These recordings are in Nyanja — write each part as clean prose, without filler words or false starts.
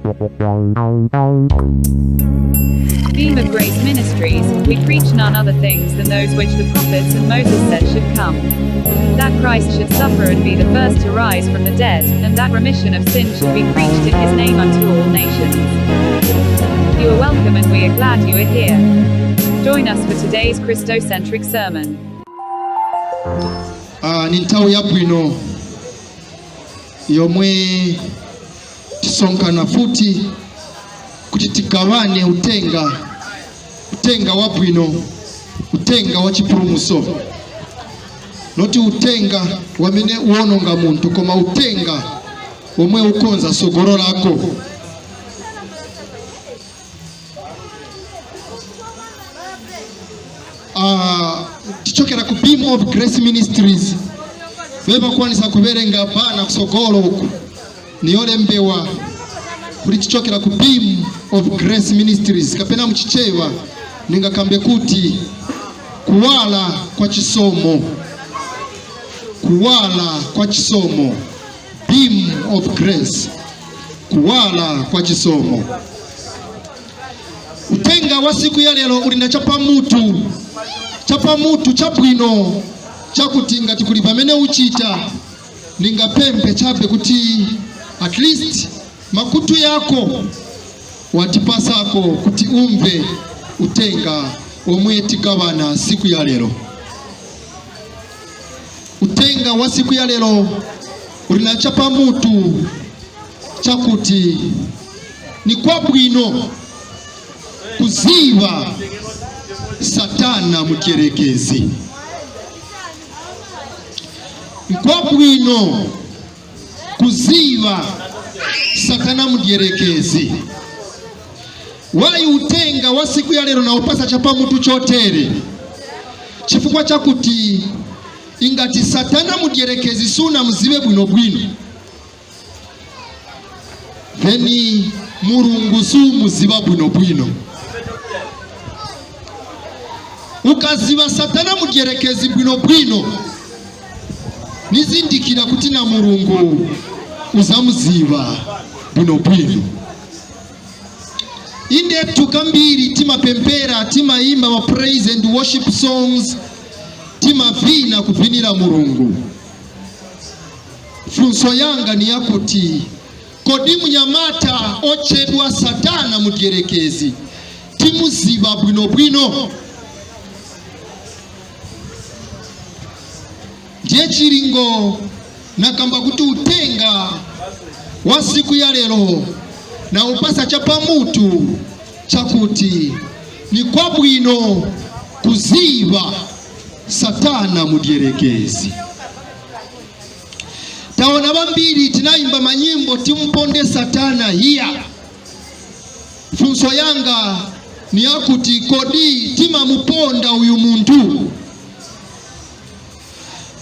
Beam of Grace Ministries, we preach none other things than those which the prophets and Moses said should come. That Christ should suffer and be the first to rise from the dead, and that remission of sin should be preached in his name unto all nations. You are welcome and we are glad you are here. Join us for today's Christocentric sermon. Ah, ni nthawi yabwino yomwe tisonkana futi kuti tigawane utenga, utenga wabwino, utenga wa chipulumuso, not utenga wamene uwononga munthu, koma utenga womwe ukonza sogolo lako. Tichokera ku Beam of Grace Ministries, bebakwanisa kuberenga bana kusogolo uku niyolembewa kuti tichokera ku Beam of Grace Ministries, kapena muchichewa ningakambe kuti kuwala kwa chisomo, kuwala kwa chisomo, Beam of Grace, kuwala kwa chisomo. Utenga wa siku ya lero uli na chapamutu, chapamutu chabwino chakuti ngati kuli pamene uchita ningapemphe chabe kuti at least makutu yako watipasako kuti umve utenga omwe tigawana siku ya lero. Utenga wa siku ya lero uli na chapamutu chakuti ni kwabwino kuziva Satana mutyerekezi. Nkwabwino kuziva Satana mudyerekezi. Wayi utenga wa siku ya lero naupasa chapamutu chotere chifukwa chakuti ingati Satana mudyerekezi suna muzive bwinobwino, then Mulungu sumuziva bwinobwino. Ukaziva Satana mudyerekezi bwinobwino, nizindikira kuti na Mulungu uzamuziva bwinobwino. Indetu kambiri timapempera, timaimba ma praise and worship songs, timavina kuvinira Mulungu. Funso yanga ni yakuti kodi munyamata ochedwa Satana mudyerekezi timuziva bwinobwino? Ndiye chilingo nakamba kuti utenga wa siku ya lero na upasa chapamutu chakuti ni kwabwino kuziva Satana mudyerekezi. Taona bambiri tinaimba manyimbo timponde Satana hiya. Funso yanga ni yakuti kodi timamuponda uyu muntu?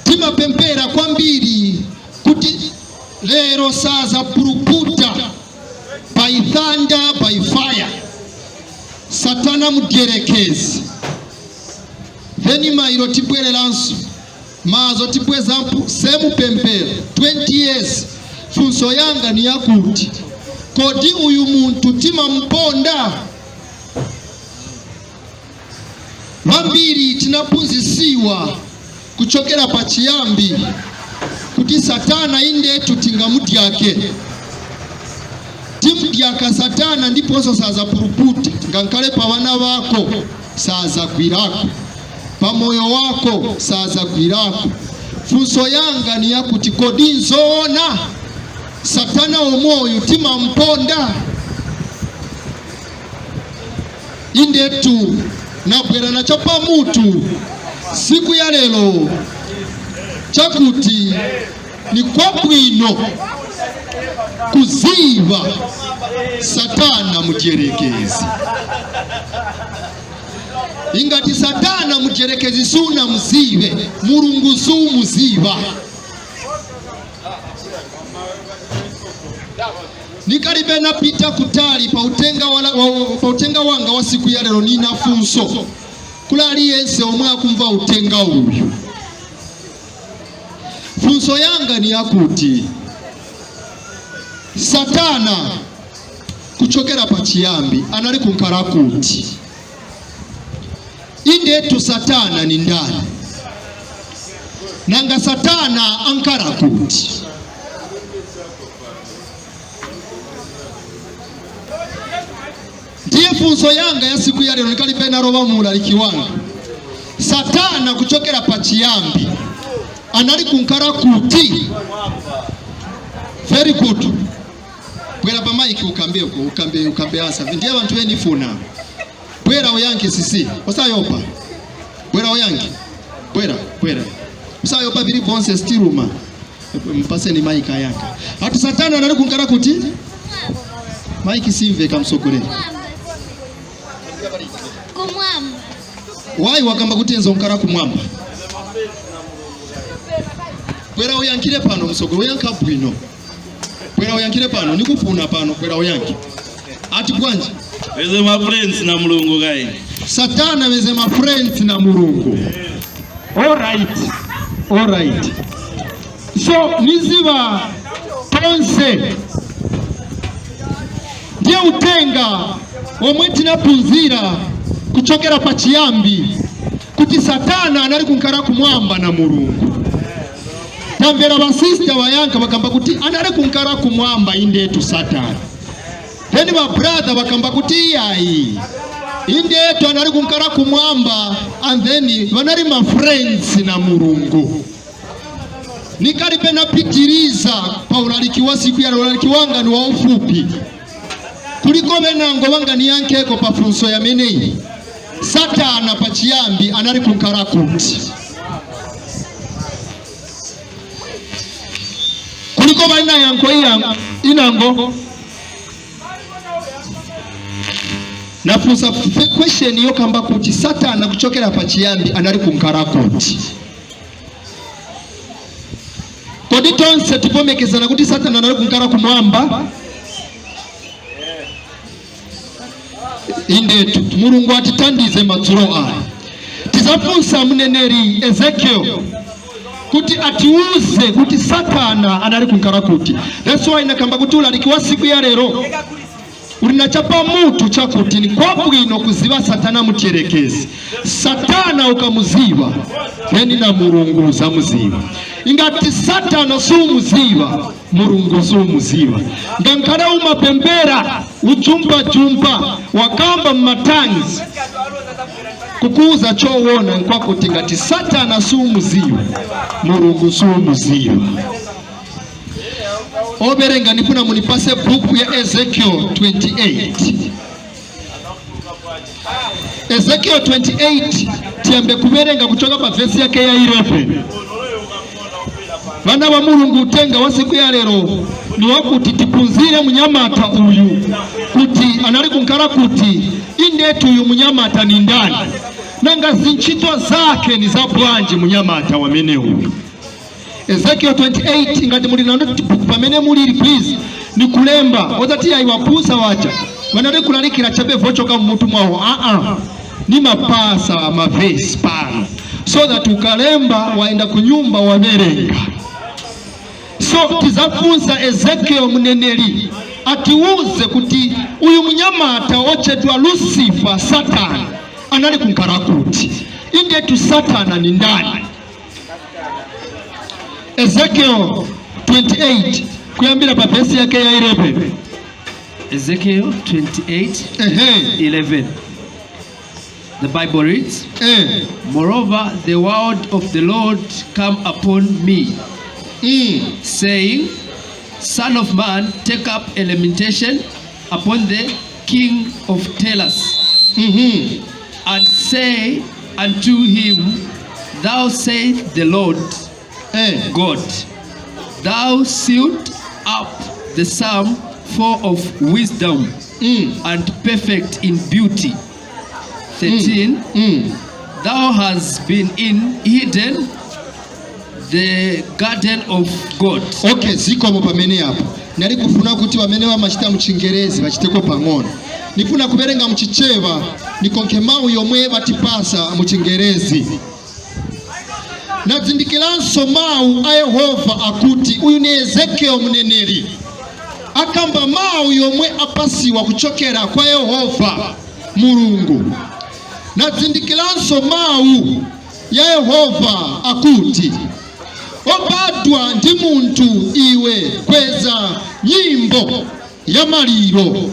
Timapempera kwambiri kuti lero saza puruputa by thunder by fire Satana mudyerekezi. Then mailo tibwereranso mazo tibwezampo same pempero 20 years. Funso yanga ni yakuti kodi uyu muntu timamponda? Vambiri tinaphunzisiwa kuchokera pachiyambi kuti Satana indetu tingamudyake, timudyaka Satana ndiponso sazapuruputa, ngankale pa vana vako sazagwirako, pa moyo wako sazagwirako. Funso yanga ni yakuti kodi nzoona Satana omwoyu timamponda? Indetu nabwera na chapamutu siku ya lero chakuti ni kwabwino kuziva Satana mudyerekezi. Ingati Satana mudyerekezi suna muzive, Mulungu sumuziva. Nikalibe napita kutali pa utenga pa utenga wanga wa siku ya lero, nina funso kula aliyense omwe akumva utenga uyu. Funso yanga ni yakuti Satana Kuchokera pachiyambi anali kunkhala kuti? Indetu Satana ni ndani? Nanga Satana ankhala kuti? Ndiye funso yanga ya siku ya lero, nikalibe naloba muulaliki wanga: Satana kuchokera pachiyambi anali kunkhala kuti? Very good. Bwera pa mic ukambeko, ukambe, ukambe answer. Ndiye abantu benifuna. Bwera uyanke, sisi, osayopa. Bwera uyanke, bwera, bwera, usayopa, vili vonse sitiruma. Mpaseni mic ayanka. Ati Satana anali kunkhala kuti? Mic simveka, msogolera. Kumwamba. Wayi wakamba kuti enzo nkhala kumwamba? Bwera uyankhire pano, msogolo, uyankha bwino. Bwera uyankhire pano, nikufuna pano. Bwera uyankhe. Ati bwanji? Veze ma friends na Mulungu kai. Satana veze ma friends na Mulungu. Alright, alright. So niziva tonse ndiye utenga omwe tinaphunzira kuchokera pachiyambi kuti Satana anali kunkhala kumwamba na Mulungu. Tamvera basista bayanka, bakamba kuti anali kunkhala kumwamba indetu Satana. Then ba brother bakamba kuti iyayi, indetu anali kunkhala kumwamba and then vanali ma friends na Mulungu. Nikalibe napitiriza pa ulaliki wa siku ya ulaliki wanga ni waufupi, kuliko benango wanga niyankheko pa funso yameneyi: Satana pachiyambi anali kunkhala kuti? Kuliko balina yanko iya inango? Nafunsa question yokamba kuti Satana kuchokera pachiyambi anali kunkhala kuti? Kodi tonse tivomekezana kuti Satana anali kunkhala kumwamba? Indetu Mulungu atitandize madzulo aya. Tizafunsa mneneri Ezekiel kuti atiuze kuti Satana anali kunkhala kuti. That's why nakamba kuti ulaliki wa siku ya lero ulina chapamutu chakuti ni kwabwino kuziva Satana mutyerekezi. Satana ukamuziva, then na Mulungu uzamuziva. Ingati Satana siumuziva, Mulungu siumuziva. Ngankhala umapembera, ujumpajumpa, wakamba mma tongues, kukuuza chowona nkwakuti ngati Satana siumuziva, Mulungu siumuziva. Oberenga, nifuna munipase buku ya Ezekiel 28, Ezekiel 28. Tiyambe kuverenga kuchoka pa vesi yake ya 11. Vana va Mulungu, utenga wa siku ya lero ni wakuti tipunzire munyamata uyu kuti anali kunkhala kuti. Indetu uyu munyamata ni ndani? Nanga zintchito zake ni za bwanji munyamata wamene uyu? Ezekiel 28. Ngati muli na notebook pamene mulili, please, ni kulemba. Ozati ayiwapusa wacha vanali kulalikira chabe vochoka mmutu mwawo. Aa, ni mapasa mavesi pano so that ukalemba, waenda kunyumba, waverenga. So tizafunsa Ezekiel mneneri atiuze kuti uyu munyamata ochedwa Lucifer, Satana, anali kunkhala kuti. Indetu Satana ni ndani? Ezekiel 28 kuyambira pa vesi yake ya 11. Ezekiel 28 11. The Bible reads, Moreover, the word of the Lord come upon me, saying, Son of man, take up a lamentation upon the king of Tyrus, and say unto him, Thus saith the Lord God, Thou sewed up the sum full of wisdom and perfect in beauty. 13. Thou hast been in Eden, the garden of God. Okay, zikomo pamene apo. Nali kufuna kuti pamene vamachita muchingerezi vachiteko pang'ono. Nifuna kuverenga muchichewa, nikonke mawu yomwe vatipasa muchingerezi. Nadzindikiranso mawu a Yehova akuti, uyu ni Ezekiel mneneri. Akamba mawu yomwe apasiwa kuchokera kwa Yehova Mulungu. Nadzindikiranso mawu ya Yehova akuti, obadwa ndi munthu iwe, kweza nyimbo ya maliro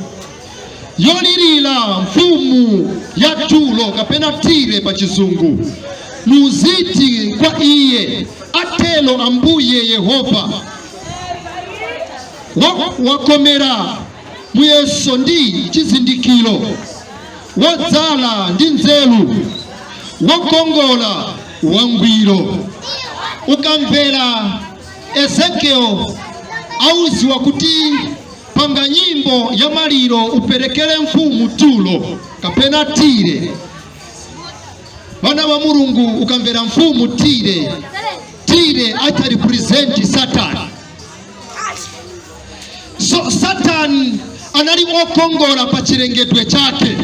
yolirira mfumu ya Turo, kapena Tire pa Chizungu, nuziti kwa iye, atelo Ambuye Yehova, wakomera muyeso ndi chizindikiro, wodzala ndi nzeru, wokongola wangwiro. Ukamvera Ezekiel auziwa kuti panga nyimbo ya maliro uperekere mfumu Turo kapena Tire. Vana va Mulungu, ukamvera mfumu Tire, Tire acha represent Satan. So Satan anali okongola pa chilengedwe chake.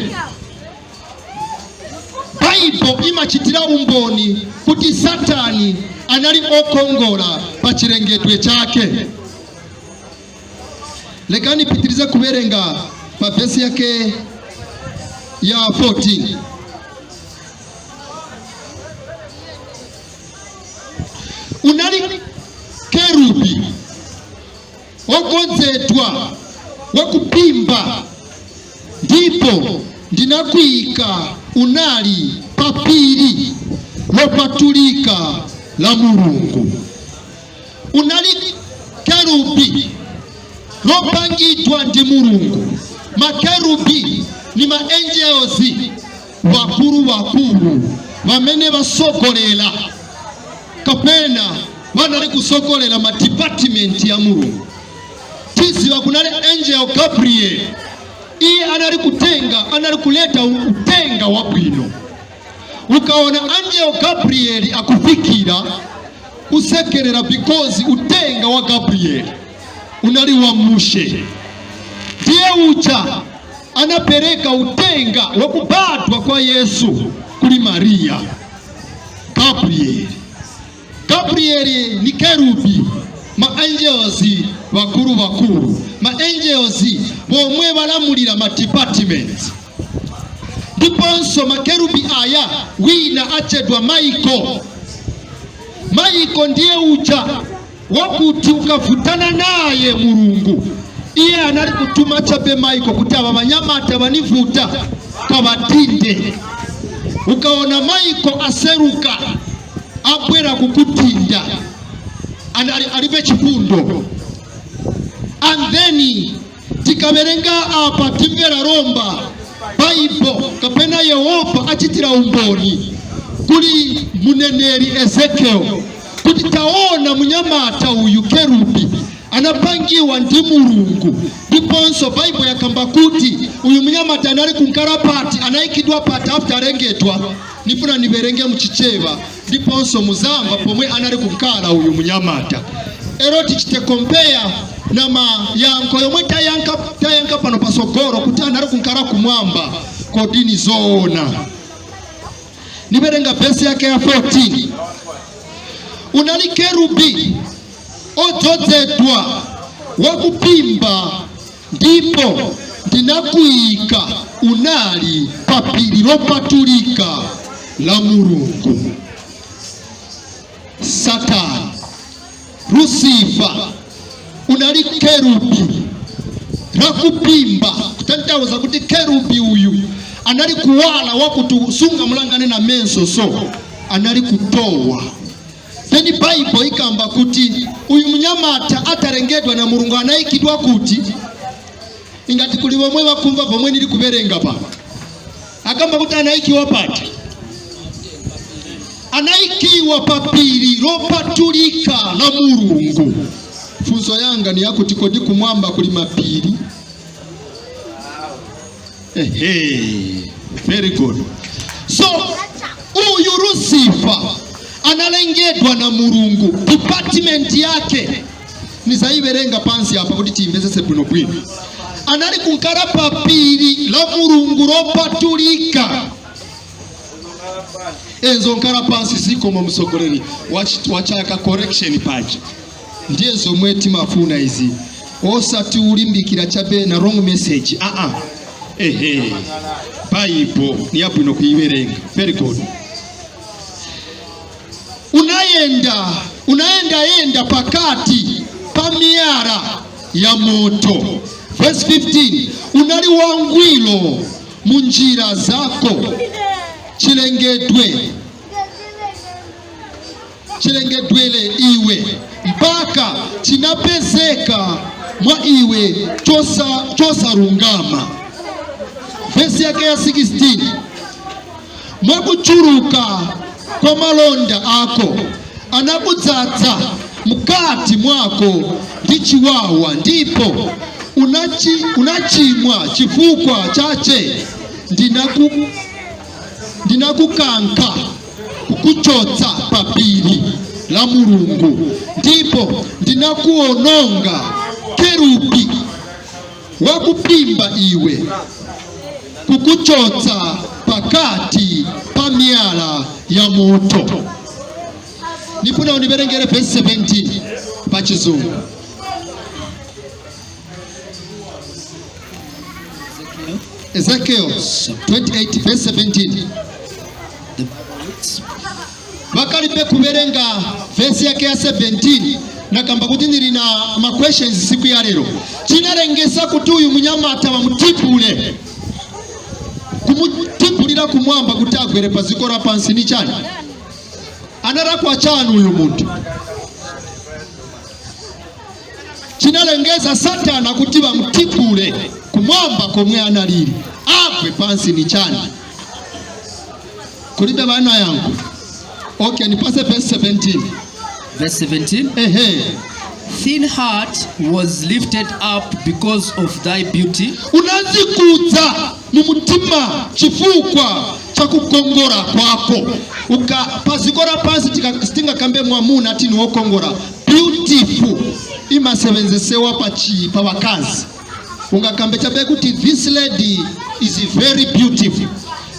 Baibo imachitira umboni kuti Satani anali okongola pa chilengedwe chake. Lekani pitirize kuwerenga pa vesi yake ya 14. Unali kerubi wokonzedwa wakupimba, ndipo ndinakuyika unali papiri lopatulika la Mulungu. Unali kerubi lopangidwa ndi Mulungu. Makerubi ni ma angels wakulu wakulu vamene vasogolera kapena vanali kusogolera ma department ya Mulungu. Tiziva kunali angel Gabriel, iye anali kutenga, anali kuleta utenga wabwino. Ukaona angel Gabriel akufikira, usekerera, because utenga wa Gabriel unali wa mushe. Ndiye ucha anapereka utenga wa kubadwa kwa Yesu kuli Maria. Gabriel, Gabriel ni kerubi, ma angels bakuru bakuru, ma angels bomwe balamulira ma department. Ndiponso makerubi aya wina achedwa Michael. Michael ndiye uja wakuti ukavutana naye Mulungu, iye anali kutuma chabe Michael kuti aba banyamata banivuta kabatinde. Ukaona Michael aseruka abwera kukutinda, alibe chifundo. And then tikaverenga apa, timvera romba Bible kapena Yehova achitira umboni kuli muneneri Ezekiel kuti taona munyamata uyu kerubi anapangiwa ndi Mulungu. Ndiponso Bible yakamba kuti uyu munyamata anali kunkala pati, anayikidwa pati after alengedwa. Nifuna niverenge muchicheva, ndiponso muzamba pomwe anali kunkala uyu munyamata. Ero tichite compare na mayankho yomwe tayanka pano pasogolo kuti anali kunkala kumwamba. Kodini zoona? Niverenga vesi yake ya 14. Unali kerubi odzozedwa wakupimba, ndipo ndinakuyika unali papiri lopatulika la Mulungu. Satani, Lucifer, unali kerubi rakupimba, kutanthauza kuti kerubi uyu anali kuwala wakuti sunga mulangane na menso, so anali kutowa. Then Bible ikamba kuti uyu munyamata atalengedwa na Mulungu anayikidwa kuti, ingati kuli bomwe bakumva pomwe nili kuverenga pa, akamba kuti anayikiwa pati? Anayikiwa papiri lopatulika la Mulungu. Funzo yanga ni yakuti kodi kumwamba kuli mapiri? Ehe, very good. So uyu Lucifer analengedwa na Mulungu, department yake nizaiverenga pansi apa kuti timvesese bwino bwino. Anali kunkala papiri la Mulungu lopatulika. Enzo nkala pansi zikomo msogoleri wachaka correction paja, ndiye zomwe timafuna izi. Osati ulimbikira chabe na wrong message. Aa, ehe, Bible ni yabwino kuiwerenga. Very good. Unayenda unaenda yenda pakati pa miyala ya moto. Verse 15, unali wangwiro mu njira zako chilengedwele iwe, mpaka chinapezeka mwa iwe chosarungama. Vesi yake ya 16, mwakuchuluka kwa malonda ako anakudzaza mkati mwako ndi chiwawa, ndipo unachimwa. Chifukwa chache ndinakukanka kukuchotsa papiri la Mulungu, ndipo ndinakuononga, kerubi wakupimba iwe, kukuchotsa pakati pa miyala ya moto. Nifuna univerengere verse 17 pa Chizungu. Ezekiel 28 verse 17. The Bible reads, Vakalibe kuverenga vesi yake ya 17, nakamba kuti ndili na ma questions siku ya lero. Chinalengesa kuti uyu munyamata wamutipule, kumutipulira kumwamba kuti agwere pa ziko la pansi ni chani? Analakwa chani uyu munthu? Chinalengeza Satana kuti bamutipule kumwamba komwe analili, agwe pansi ni chani? Kulibe bana yangu. Okay, nipase verse 17. Verse 17. Ehe. Thine heart was lifted up because of thy beauty, Unazikudza mu mutima chifukwa cha kukongora kwako. Uka pazikora pansi sitingakambe mwamuna ati niwokongora. Beautiful imasevenzesewa pa vakazi. Ungakambe chabe kuti this lady is very beautiful.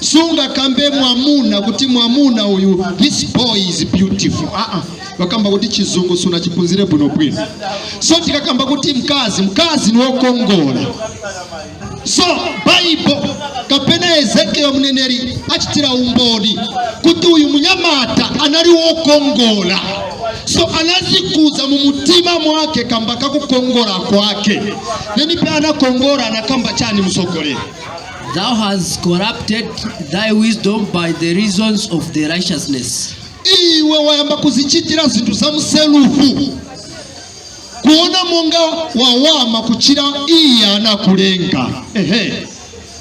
Sungakambe mwamuna kuti mwamuna uyu, this boy is beautiful. Ah ah, wakamba kuti Chizungu sunachipunzire bwinobwino. So tikakamba kuti mkazi, mkazi ni wokongola. So Bible kapena Ezekiel mneneri achitira umboni kuti uyu munyamata anali wokongola. So anazikuza mu mutima mwake kamba kakukongola kwake. Neni pe anakongora, anakamba chani, msogolera? Thou hast corrupted thy wisdom by the reasons of the righteousness. Iwe wayamba kuzichitira zinthu za mu self, kuona monga wawama kuchira iye anakulenga. Ehe.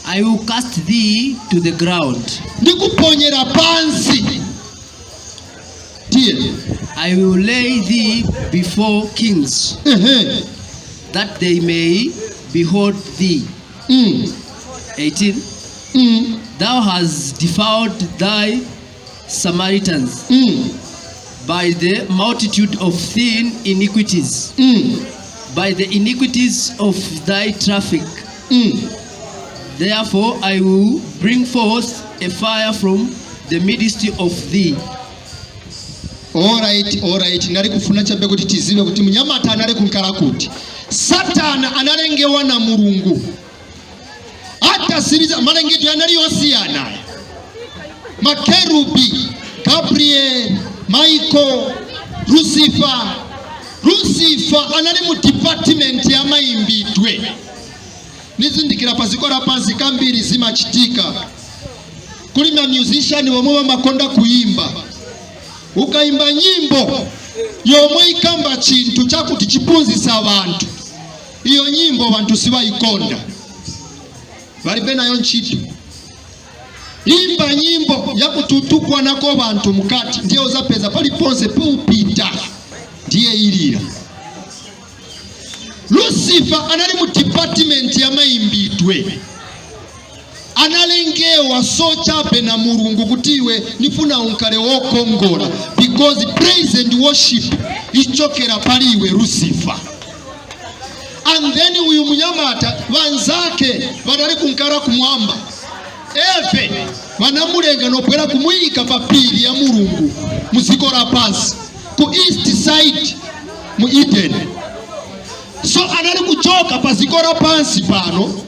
I will cast thee to the ground. Ndikuponyera pansi. Tiye. I will lay thee before kings, Ehe. that they may behold thee. 18. Thou hast defiled thy Samaritans by the multitude of thine iniquities, by the iniquities of thy traffic. Therefore I will bring forth a fire from the midst of thee. Alright, nali kufuna chabe kuti tizive kuti munyamata anali kunkala kuti Satana analengewa na Mulungu. Atasiriza malengedwe anali yosiyana: makerubi, Gabriel, Michael, Lucifer. Lucifer anali mu department ya mayimbidwe. Nizindikira paziko la pansi kambiri zimachitika kuli ma musician omwe bamakonda kuyimba. Ukayimba nyimbo yomwe ikamba chinthu chakuti chipunzisa abantu, iyo nyimbo bantu sibayikonda, balibe nayo ntchito. Imba nyimbo yakututukwanako bantu mukati, ndiye uzapeza paliponse peupita ndiye ilira. Lucifer anali mu department ya mayimbidwe. Analengewa so chabe na Mulungu kuti iwe nifuna unkale wokongola, because praise and worship ichokera pali iwe, Lucifer. And then uyu munyamata, vanzake vanali kunkala kumwamba, eve vanamulenga nobwera kumuyika pa piri ya Mulungu muziko la pansi ku east side mu Eden. So anali kuchoka pa ziko la pansi pano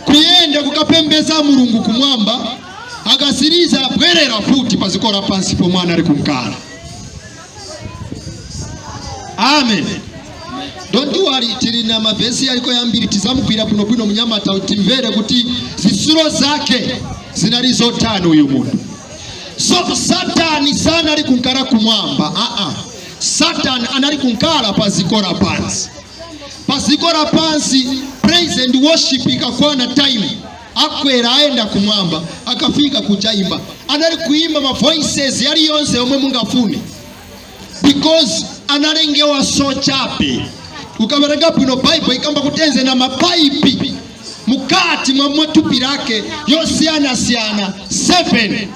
kuyenda kukapembeza Mulungu kumwamba, akasiriza abwerera futi pa ziko la pansi pomwe anali kunkala. Amen. Don't worry, tili na mavesi aliko yambiri, tizamugwira bwinobwino munyamata, timvere kuti zisulo zake zinali zotani uyu munthu. So Satani sanali kunkala kumwamba, aa, Satani anali kunkala pa ziko la pansi. Pa ziko la pansi, praise and worship ikakwana time, akwera aenda kumwamba, akafika kujaimba, anali kuimba ma voices yaliyonse yomwe mungafune, because analengewa so chape. Ukaverenga bwino Bible, ikamba kutenze na mapaipi mukati mwa mwatupi lake yosiyanasiyana 7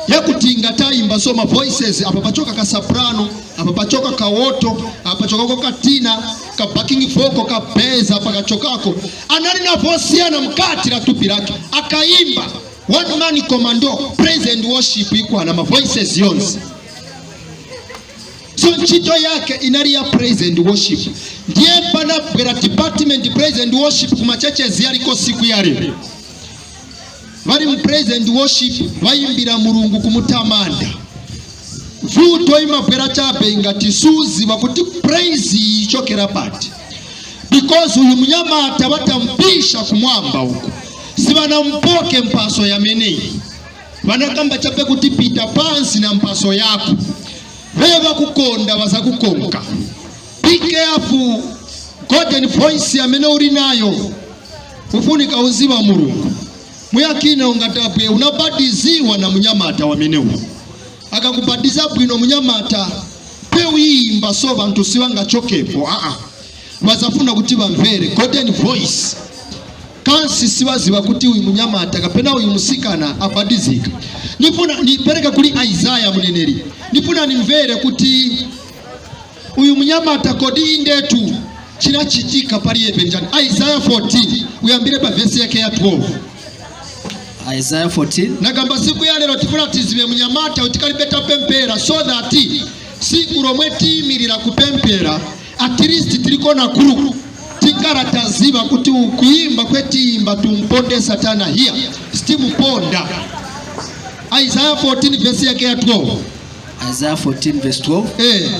yakuti ngatayimba. So ma voices apa pachoka ka soprano, apa pachoka ka alto, apa pachokako ka tenor, ka backing vocal, ka bass, apa kachokako. Anali na vosiyana mkati la tupi lake, akaimba one man commando. Praise and worship ikwana, ma voices yonse. So ntchito yake inali ya praise and worship. Ndiye panabwera department praise and worship kuma churches yaliko siku ya lero. Bali mu praise and worship, bayimbira Mulungu kumutamanda. Vuto imabwera chabe ngati suziva kuti praise ichokera pati, because uyu munyamata batampisha kumwamba uku, sibanampoke mpaso yameneyi. Vanakamba chabe kuti pita pansi na mpaso yako, veva kukonda vazakukonka. Be careful, golden voice amene uli nayo, ufunika uziva Mulungu. Muyakina ungatabwe unabatiziwa na munyamata wamenewu, akakubatiza bwino munyamata, pewiyimba so vantu sivangachokepo, aa, vazafuna kuti vamvere golden voice. Kansi sivaziva kuti uyu munyamata kapena uyu musikana abatizika. Nifuna nipereka kuli Isaya muneneri, nifuna nimvere kuti uyu munyamata kodi indetu chinachitika paliyepe njani. Isaya 14, uyambire pa vesi yake ya 12. Isaiah 14. Nagamba siku ya lero tifuna tizive munyamata utikalibeta pempera, so that siku lomwe tiyimirira kupempera, at least tiliko na kulu tikarataziva kuti kuimba kwetiyimba tumponde Satana hiya sitimuponda. Isaiah 14 vesi yake ya 12. Isaiah 14, verse 12. Eh.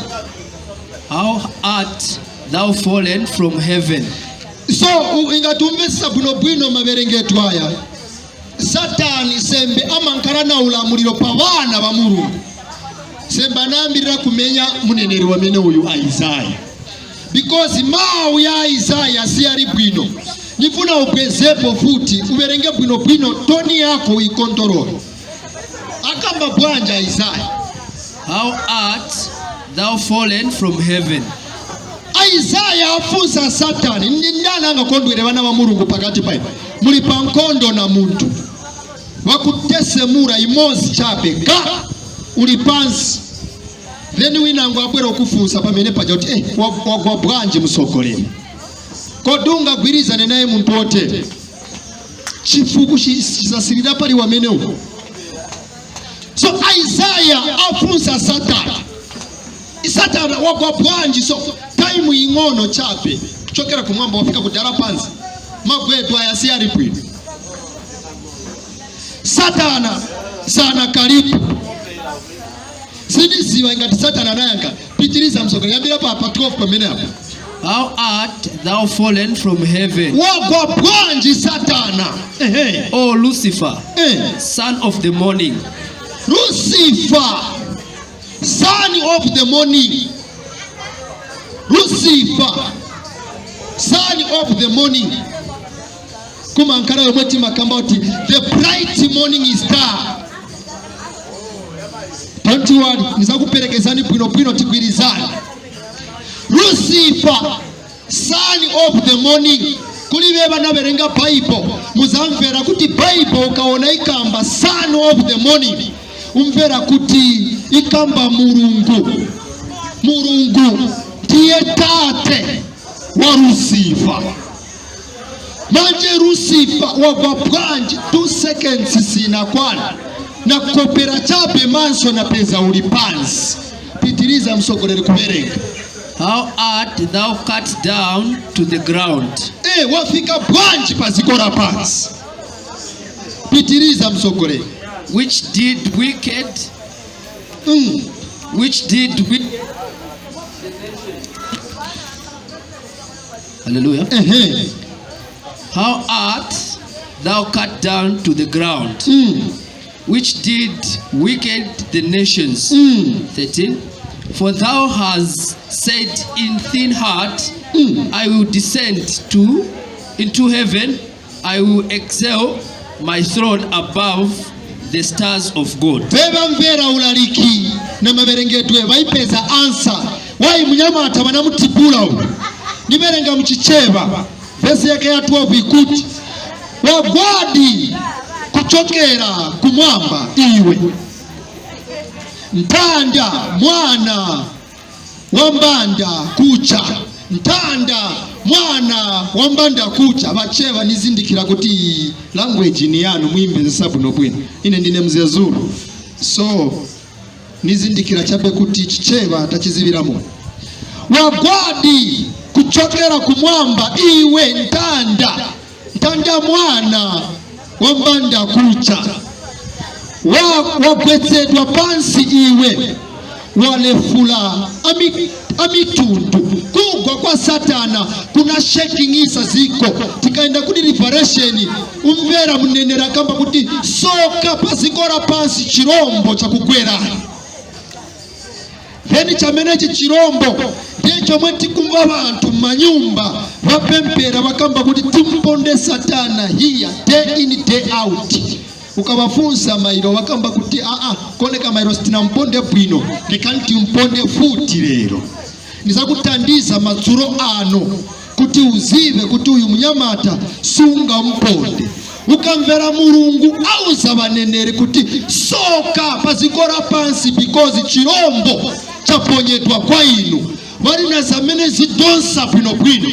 How art thou fallen from heaven? So ingatumvesa bwinobwino maverengetu aya, Satani sembe amankhala na ulamuliro pa vana va Mulungu, sembe anayambirira kumenya muneneri wamene uyu Isaya, because mawu ya Isaya si ali bwino. Nifuna ubwezepo futi uverenge bwinobwino, tone yako uikontorole. Akamba bwanja Isaya? How art thou fallen from heaven? Isaya afunsa Satani, ndi ndani angakondwere vana va Mulungu pakati paino? Muli pa nkhondo na munthu wakutesemura imozi chabe ka uli pansi, then winango abwera okufunsa pamene paja kuti wagwa bwanji msogoleri? Kodi ungagwirizane naye munthu wotere? Chifuku chisasirira pali wamenewo. So Isaya afunsa Satani, Satani wagwa bwanji? So time ing'ono chabe kuchokera kumwamba wafika kudala pansi, magwetu aya si ali bwino. Satana sana kalipo, sindiziwa ingati Satana anayankha. Pitiriza msogolo, yambira pa 12 pamene apo. How art thou fallen from heaven, Wagwa bwanji Satana? Ehe. O Lucifer, Eh. son of the morning? Lucifer, son of the morning. Lucifer, son of the morning. Kumankala yomwe timakamba kuti the bright morning star. Don't worry, nizakuperekezani bwinobwino, tigwirizane. Lucifer, son of the morning. Kulibe banaberenga Bible, muzamvera kuti Bible ukaona ikamba son of the morning, umvera kuti ikamba Mulungu. Mulungu ndiye tate wa Lucifer. Manje Lucifer wagwa bwanji? 2 seconds sinakwana, nakopera chabe manso na peza uli pansi. Pitiriza msogoleri kuverenga. How art thou cut down to the ground? E, wafika bwanji pa ziko la pansi? Pitiriza, msogoleri. Which did wicked, which did wicked. Hallelujah. Ehe. How art thou cut down to the ground, which did wicked the nations? 13. For thou hast said in thine heart, I will descend to into heaven, I will excel my throne above the stars of God. Vevamvera ulaliki na maverengedwe vaipeza answer why munyamata vanamutibula uyu. Niverenga muchicheva, vesi yake ya 12 ikuti, wagwadi kuchokera kumwamba iwe ntanda mwana wa mbanda kucha, ntanda mwana wa mbanda kucha. Vacheva, nizindikira kuti language ni yanu, muimbezesa bwino bwino. Ine ndine mzezuru, so nizindikira chabe kuti chicheva tachiziviramo. Wagwadi kuchokera kumwamba iwe ntanda, ntanda mwana wa mbanda kucha, wagwetsedwa pansi iwe walefula amitundu. Kugwa kwa Satana kuna shakingisa ziko. Tikaenda kuti Revelation, umvera mnenera kamba kuti soka paziko la pansi, chirombo chakugwerani. Then chamenechi chirombo ndiye chomwe tikumva vanthu mmanyumba vapempera, vakamba kuti timponde Satana here day in, day out. Ukavafunsa mairo, vakamba kuti aa, koneka mairo sitinamponde bwino, lekani timponde futi lero. Ndizakutandiza madzulo ano kuti uzive kuti uyu munyamata sunga mponde. Ukamvera Mulungu auza vaneneri kuti soka paziko la pansi because chirombo chaponyedwa kwa inu. Vali na zamene zidonsa bwinobwino,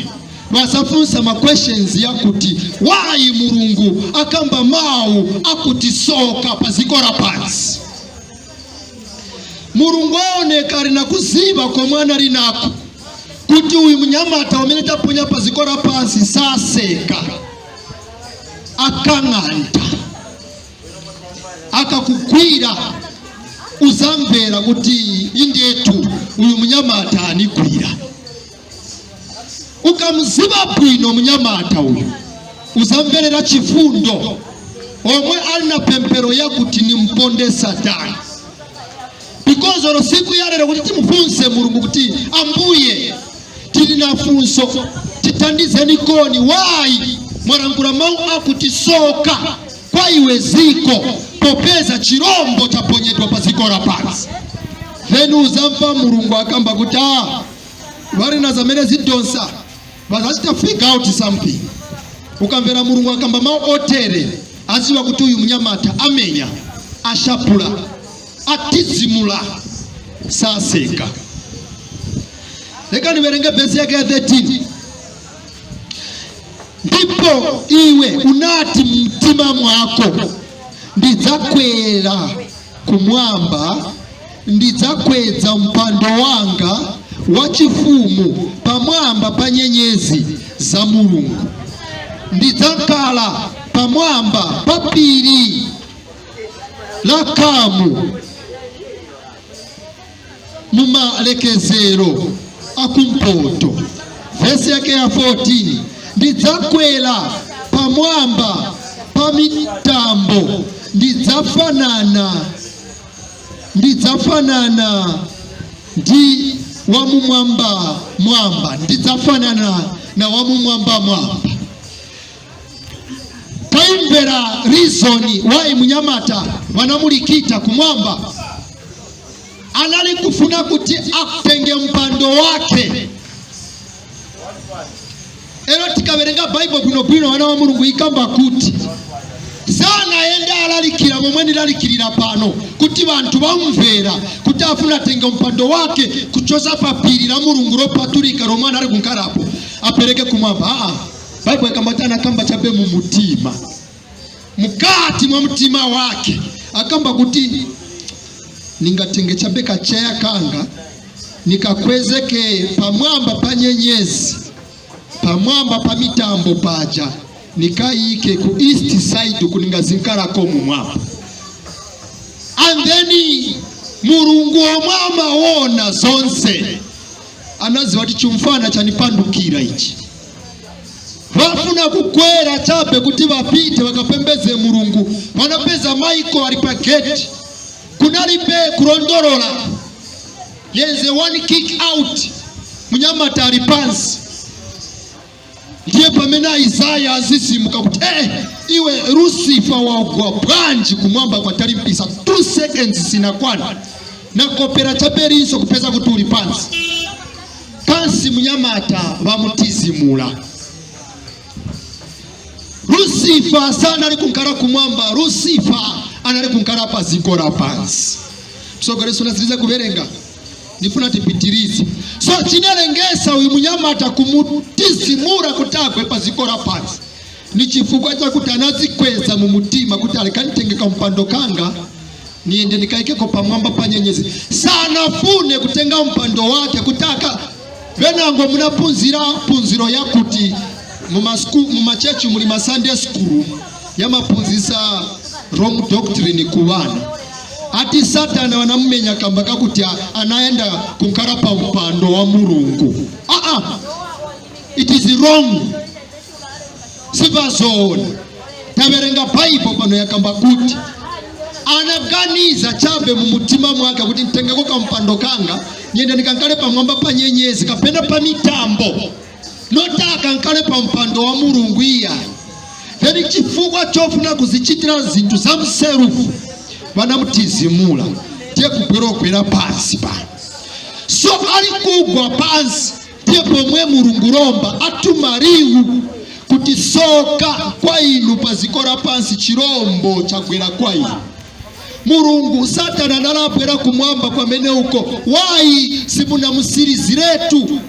vasafunsa ma questions yakuti why Mulungu akamba mawu akuti soka paziko la pansi. Mulungu aoneka ali na kuziva komwe anali nako kuti uyu munyamata wamene taponya paziko la pansi saseka, akang'anta, akakugwira uzamvera kuti indetu uyu munyamata anigwira. Ukamziva bwino munyamata uyu, uzamverera chifundo omwe ali na pempero yakuti nimponde Satani, because olo siku ya lero kuti timufunse Mulungu kuti ambuye, tili na funso, titandizeni koni, why mwalangula mawu akuti soka kwa iwe ziko, popeza chirombo chaponyedwa pa ziko la pansi? Then uzamva Mulungu akamba kuti ah, vali na zamene zidonsa, vazachita figure out something. Ukamvera Mulungu akamba mawu otere, aziwa kuti uyu mnyamata amenya, ashapula, atizimula, saseka. Leka niverenge vesi yake ya 13. Ndipo iwe unati mtima mwako, ndidzakwera kumwamba, ndidzakweza mpando wanga wachifumu pamwamba pa nyenyezi za Mulungu, ndidzakhala pamwamba pa phiri la kamu mumalekezero akumpoto. Vesi yake ya 14, ndidzakwera pamwamba pa mitambo, ndidzafanana ndi wamumwamba mwamba, ndidzafanana na wamumwamba mwamba. Taimvera reason why munyamata wanamulikita kumwamba. Anali kufuna kuti atenge mpando wake. Ero tikaverenga Baibo bwinobwino, wana wa Mulungu, ikamba kuti sanayende alalikira momwe ndilalikirira pano kuti vanthu vamumvera, kuti afuna atenge mpando wake kuchosa pa phiri la Mulungu lopatulika lomwe anali kunkhalapo, apereke kumwamba. Aa, Baibo ikamba kuti anakamba chabe mu mutima, mukati mwa mtima wake, akamba kuti ningatenge chabe kacheya kanga. Nikakwezeke pamwamba pa nyenyezi, pamwamba pa mitambo paja, nikayike ku east side kuningazinkalako mumwamba. And then Mulungu omwe amaona zonse anaziwa kuti chimfana chanipandukira ichi. Vafuna kukwera chabe kuti vapite vakapembeze Mulungu, vanapeza Michael ali pa gate, kunalibe kulondolola, yenze one kick out, munyamata ali pansi. Ndiye pamene Isaya azisimuka kuti, "Iwe Lucifer, wagwa bwanji kumwamba kwatalimpisa? 2 seconds sinakwana, nakopera chaperinso kupeza kuti uli pansi pansi." Munyamata vamutizimula. Lucifer sanali kunkhala kumwamba, Lucifer anali kunkhala pa ziko la pansi. Msogoleso, nasiriza kuverenga, ndifuna tipitirize. So chinalengesa uyu munyamata kumutizimura kuti agwe pa ziko la pansi ni chifukwa chakuti anazikweza mu mutima kuti alikanitengeka mpando kanga niende nikaikeko pamwamba pa nyenyezi. Sanafune kutenga mpando wake kutaka venango. Munapunzira punziro yakuti mumachechi muli ma Sunday school yamapunzisa wrong doctrine ku vana, ati Satana wanamumenya kamba kakuti anaenda kunkhala pa mpando wa Mulungu. It is wrong, sivazoona. Taverenga Baibo pano, yakamba kuti anaganiza chabe mu mutima mwake kuti ntengeko kampando kanga nyende ndikankale pamwamba pa nyenyezi kapena pa mitambo, notaka nkale pa mpando wa Mulungu iyayi. Then chifukwa chofuna kuzichitira zinthu za mserufu vanamutizimula, tiye kugwerogwera pansi pano. So ali kugwa pansi, tiye pomwe Mulungu lomba atuma liwu kuti, "Soka kwa inu pa ziko la pansi, chirombo chagwera kwa inu." Mulungu, Satana analabwera kumwamba kwamene uko, wayi simunamusiriziretu,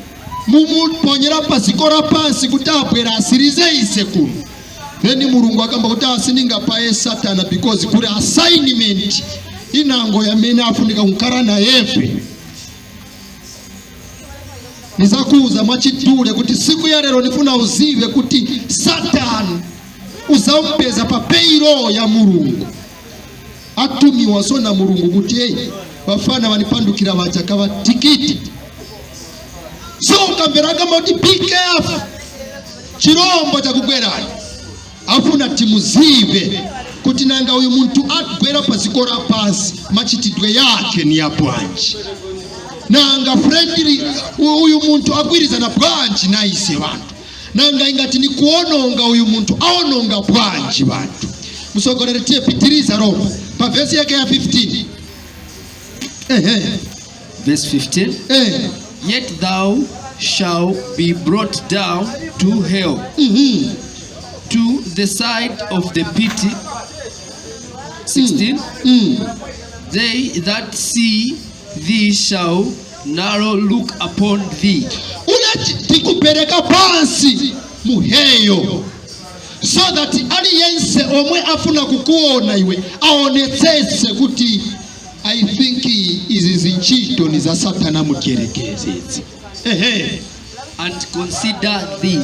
mumuponyera pa ziko la pansi kuti abwera asirize ise kuno? Then Mulungu akamba kuti asiningapaye Satana because kuli assignment inango yamene afunika kukhala nayefe. Nizakuuza mwachidule kuti siku ya lero nifuna uzive kuti Satani uzampeza pa payroll ya Mulungu, atumiwa so na Mulungu kuti, "Hey, vafana vanipandukira vaja vatikiti." So ukamvera kamba kuti, "Be careful, chirombo chakugwerani," afuna timuzive kuti nanga uyu munthu agwera pa ziko la pansi, machitidwe yake ni ya bwanji? Nanga friendly uyu munthu agwirizana bwanji na ise vanthu? Nanga ingati ni kuononga, uyu munthu aononga bwanji vanthu? Msogolere, tiye pitiriza Roma pa vesi yake ya 15. Ehe. Verse 15. Yet thou shalt be brought down to hell, to the side of the pit. 16. They that see thee shall narrow look upon thee. Una tikupereka pansi muheyo so that aliyense omwe afuna kukuona iwe aonetsetse kuti, "I think izi zinchito ni za Satana mudyerekezi izi." Ehe. And consider thee.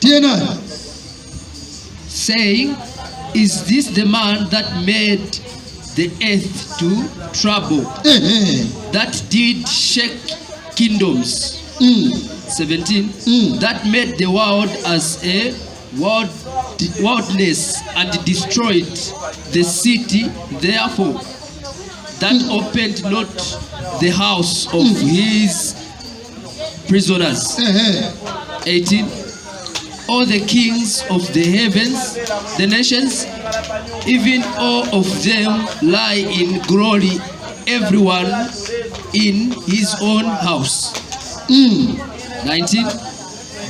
Tiye nayo. Saying, "Is this the man that made the earth to trouble, that did shake kingdoms?" 17. That made the world as a wilderness and destroyed the city, therefore, that opened not the house of his prisoners. 18. All the kings of the heavens, the nations, even all of them lie in glory, everyone in his own house. 19.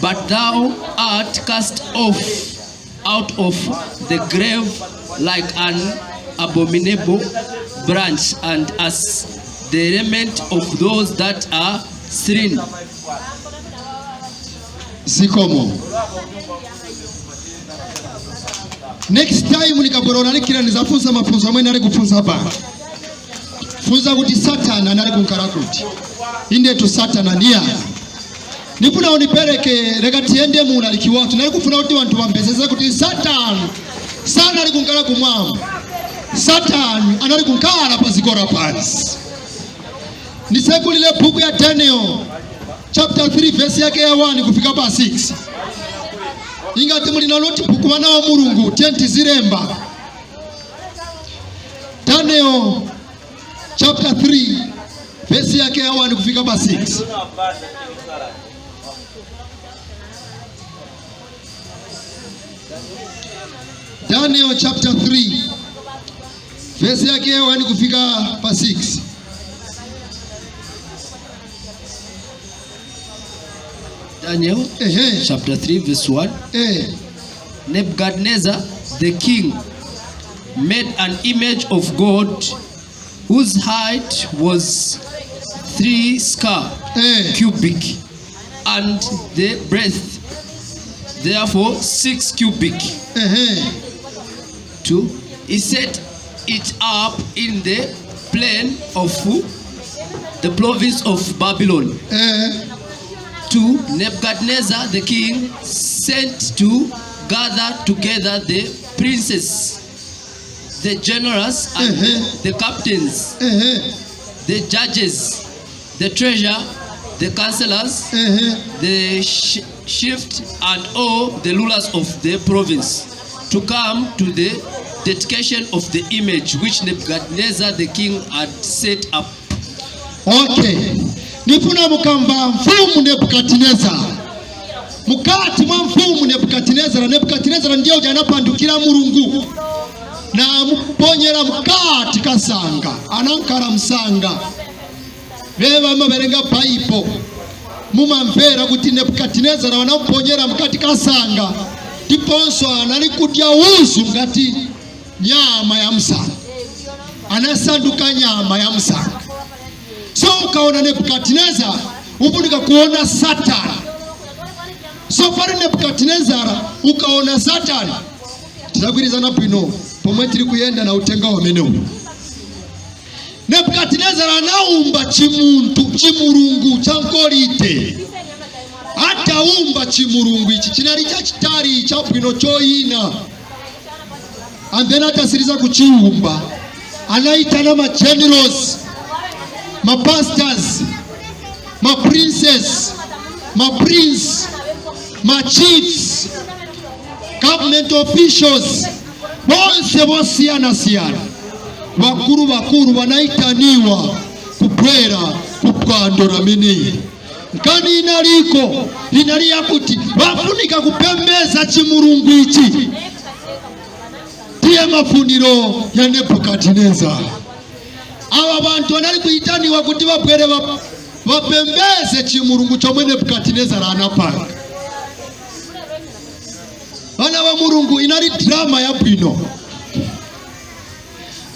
But thou art cast off out of the grave like an abominable branch, and as the raiment of those that are slain. Zikomo. Next time nikabwera olalikira, nizafunsa mafunso amene ali kufunsa pano. Funza kuti Satana anali kunkhala kuti. Indetu Satana ni yani. Nifuna unipereke, leka tiyende mu ulaliki wathu. Nali kufuna kuti wanthu wambezeze kuti Satana sanali kunkhala kumwamba. Satani anali kunkhala pa ziko la pansi. Nisekulile buku ya Daniel chapter 3 verse yake ya 1 kufika pa 6. Ingati muli na notebook, wana wa Mulungu, tiyeni tiziremba. Daniel chapter 3 verse yake ya 1 kufika pa 6. Daniel chapter 3 verse yake ya 1 kufika pa 6. Daniel chapter 3 verse 1. Nebuchadnezzar the king made an image of God whose height was 60 cubit and the breadth therefore 6 cubit. 2. He set it up in the plain of the province of Babylon. 2. Nebuchadnezzar the king sent to gather together the princes, the generals, and the captains, the judges, the treasurer, the counselors, the chief, and all the rulers of the province to come to the dedication of the image which Nebuchadnezzar the king had set up. Okay, nifuna mukamba mfumu Nebukadinezara. Mukati mwa mfumu Nebukadinezara, Nebukadinezara ndiye uja anapandukira Mulungu na muponyera mukati kasanga, anankala msanga. Beba maberenga Baibo, mumamvera kuti Nebukadinezara wanamuponyera mukati kasanga, ndiponso anali kudya uzu ngati nyama ya msanga, anasanduka nyama ya msanga. So ukaona Nebukadinezar, ufunika kuona Satani. So pali Nebukadinezara ukaona Satani. Tizagwirizana bwino pomwe tiri kuyenda na utenga wamenewu. Nebukadinezara anaumba chimuntu, chimulungu cha ngolide. Ataumba chimulungu ichi, chinali chachitali, chabwino, choyina, and then atasiriza kuchiumba, anaitana ma generals, ma pastors, ma princess, ma prince, ma chiefs, government officials, bonse bosiyana-siyana, bakuru bakuru, wanaitaniwa kubwera kupwando ramene. Nkani inaliko inali yakuti bafunika kupembeza chimulungu ichi. Tiye mafuniro ya Nebukadineza, aba bantu anali kuitaniwa kuti babwere bapembeze chimulungu chomwe Nebukadinezara anapanga. Bana ba Mulungu, inali drama ya bwino,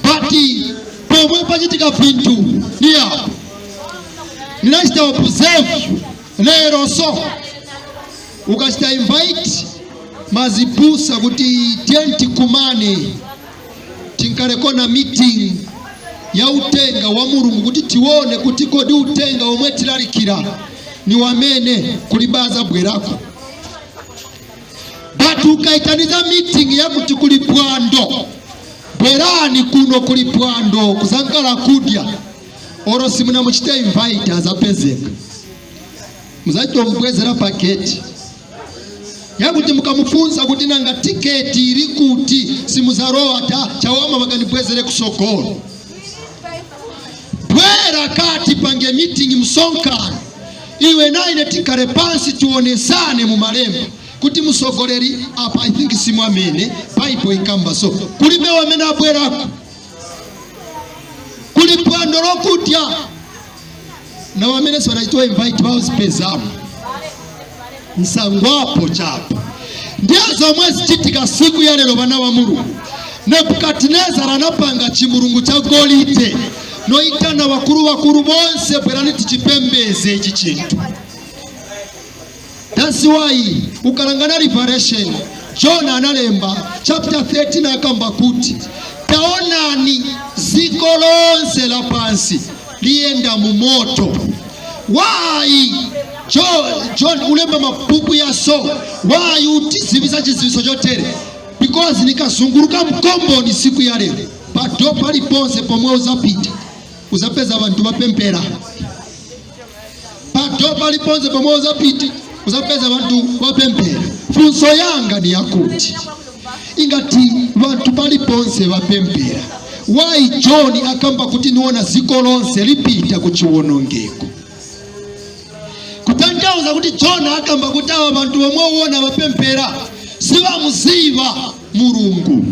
but pomwe pachitika vinthu ni apo ninachita observe lero. So ukachita invite mazibusa kuti tiye tikumane, tinkaleko na meeting ya utenga wa Mulungu, kuti tione kuti kodi utenga omwe tilalikira ni wamene kulibaza bwerako. But ukaitaniza meeting yakuti kuli pwando, bwerani kuno kuli pwando kuzankala kudya, oro simunamuchita invite, azapezeka. Muzachitombwezera paketi yakuti mukamufunsa kuti nanga tiketi iri kuti, simuzarowa ta chawama vakanibwezere kusogolo. Bwera kati pange meeting, msonkano, iwe naine tikale pansi, tionesane mu malemba kuti musogoleri apa, I think simwamene Baibo ikamba. So kulibe wamene abwerako kuli pwando lokudya, na wamene siwanachitiwa invite bauzipezamo nsangwapo chapa. Ndiye zomwe zichitika siku ya lero, vana wa Mulungu. Nebukadinezara anapanga chimulungu cha golide, noitana vakuru vakuru bonse, bwerani tichipembeze ichi chinthu. That's why ukalangana Revelation, John analemba chapter 13, akamba kuti Taonani, ziko lonse la pansi liyenda mu moto. Why John ulemba mabuku ya so? Why utizivisa chiziviso chotere? Because nikazunguruka mkomboni siku ya lero, pato paliponse pomwe uzapita uzapeza vantu vapempera. Pato paliponse pomwe uzapita uzapeza vantu vapempera. Funso yanga ni yakuti, ingati vantu paliponse vapempera, why John akamba kuti niona ziko lonse lipita kuchiwonongeko? Kutanthauza kuti John akamba kuti ava vantu vomwe uwona vapempera sivamuziva Mulungu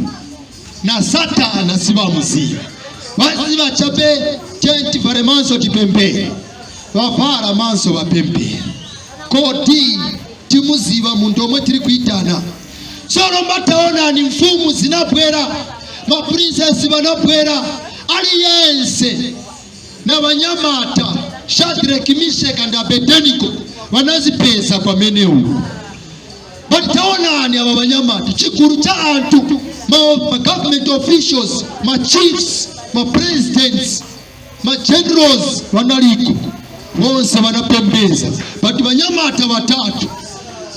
na Satana, sivamuziva. Vaziva chabe tivale manso tipempere, vavala manso vapempera. Kodi timuziva munthu omwe tiri kuitana? Tsono mbataonani, mfumu zinabwera, maprincess vanabwera, aliyense na vanyamata Shadraki, Misheka ndi Abedenigo vanazipeza kwamene uku. But taonani, ava vanyamata, chigulu cha anthu, ma government officials, ma chiefs, ma presidents, ma generals vanaliko vonse, vanapembeza. But vanyamata vatatu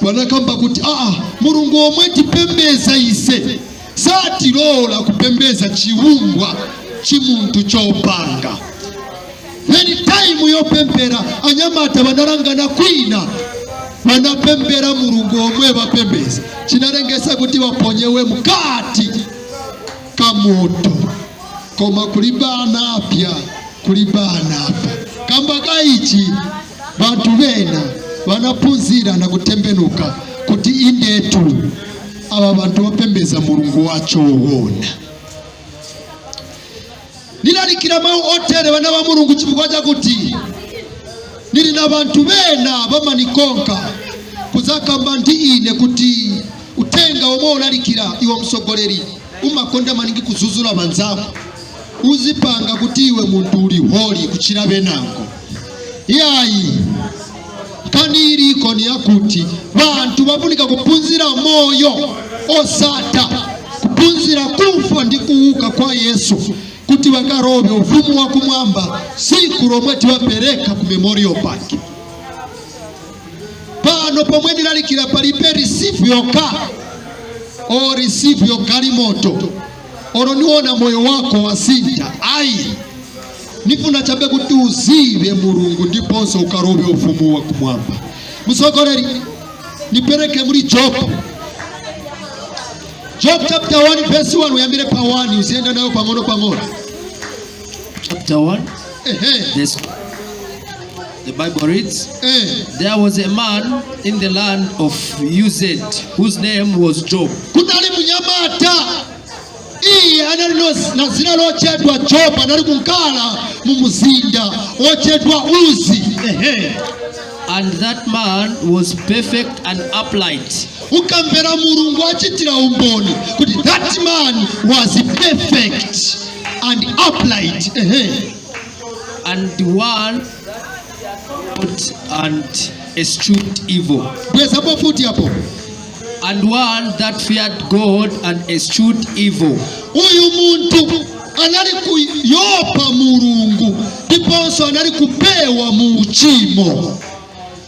vanakamba kuti, aa, Mulungu omwe tipembeza ise satilola kupembeza chiumbwa chimunthu chopanga. Then time yopempera, anyamata vanalangana kwina, vanapembera Mulungu omwe vapembeza. Chinalengesa kuti vaponyewe mukati kamoto, koma kulibana apya, kulibana apa. Kamba kaichi vantu vena vanaphunzira na kutembenuka kuti indetu ava vantu vapembeza Mulungu wacho wona. Nilalikira mawu otere, vana va Mulungu, chifukwa chakuti nili na vanthu vena vamanikonka kuzakamba ndi ine kuti utenga omwe ulalikira iwe msogoleri umakonda maningi kuzuzula vanzako, uzipanga kuti iwe munthu uli holy kuchira venango. Iyayi, nkhani iliko ni yakuti vanthu vafunika kuphunzira moyo osata, kuphunzira kufa ndi kuuka kwa Yesu, kuti vakarobe ufumu wa kumwamba siku lomwe tiwapereka ku Memorial Park. Pano pomwe ndilalikira palibe receive your car or receive your galimoto oro niwona moyo wako wasinta. Ayi, nifuna chabe kuti uzive Mulungu ndiponso ukarobe ufumu wa kumwamba. Msogoleri, nipereke muri Job, Job chapter 1 verse 1. Uyambire pa 1, uzienda nayo pang'ono pang'ono. Chapter 1. Ehe. The Bible reads, There was a man in the land of Uz whose name was Job. Kunali munyamata, iye anali na zina lochedwa Job, anali kunkala mu muzinda ochedwa Uzi. Ehe. And that man was perfect and upright, Ukamvera Mulungu achitira umboni kuti that man was perfect and upright. Ehe. And one and eschewed evil. Bwezapo futi apo. And one that feared God and eschewed evil. Uyu munthu anali kuyopa Mulungu ndiponso anali kupewa mu uchimo.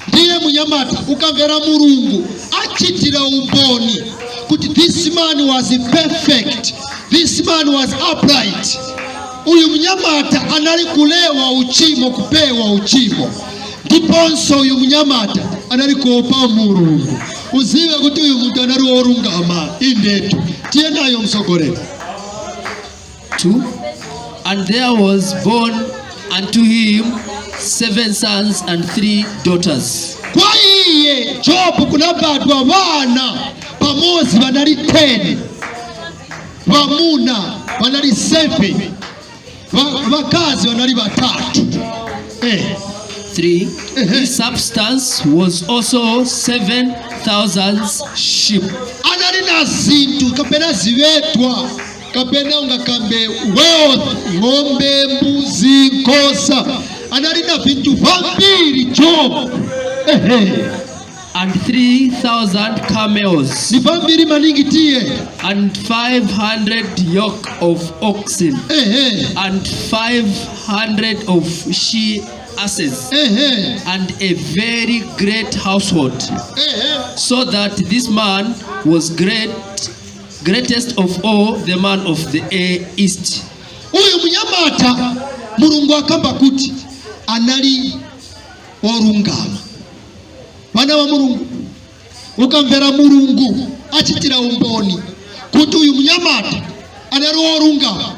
Ndiye munyamata, ukamvera Mulungu achitira umboni kuti this man was perfect, this man was upright. Uyu munyamata anali kulewa uchimo, kupewa uchimo, ndiponso uyu munyamata anali kuopa Mulungu. Uzive kuti uyu munthu anali worungama. Indetu, tiye nayo, msogolera. 2. And there was born unto him seven sons and three daughters. Kwa iye Jobu kunabadwa vana pamodzi vanali 10, vamuna vanali 7, vakazi vanali vatatu. 3. His substance was also 7,000 sheep, Anali na zinthu kapena zivetwa kapena ungakambe wealth, ng'ombe, mbuzi, nkhosa. Anali na vinthu vambiri Jobu. Ehe. And 3,000 camels, Ni vambiri maningi tiye. And 500 yoke of oxen, and 500 of she asses, and a very great household, so that this man was great, greatest of all the man of the East. Uyu munyamata Mulungu akamba kuti anali olungama. Vana va Mulungu, ukamvera Mulungu achitira umboni kuti uyu munyamata anali wolungama,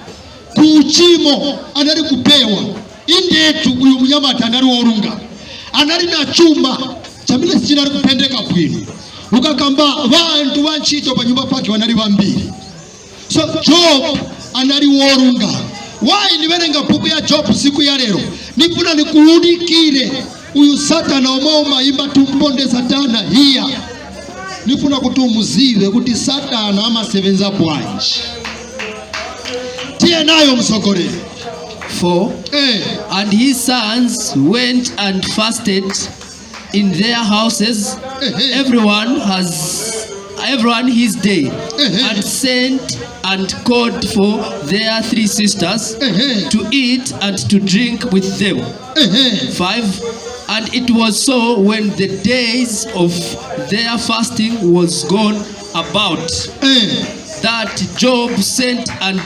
ku uchimo anali kupewa. Indetu uyu munyamata anali wolungama, anali na chuma chamene sichinali kupendeka bwino. Ukakamba vanthu va ntchito pa nyumba pake vanali vambiri. So Job anali wolungama. Why ndiverenga buku ya Job siku ya lero? Nifuna nikuunikire uyu Satana omwe umayimba "Tumponde Satana" hiya. Nifuna kuti umuzive kuti Satana amasevenza bwanji. Tiye nayo, msogoleri. 4. Eh. And his sons went and fasted in their houses, everyone his day, and sent and called for their three sisters to eat and to drink with them. 5. And it was so, when the days of their fasting was gone about, that Job sent and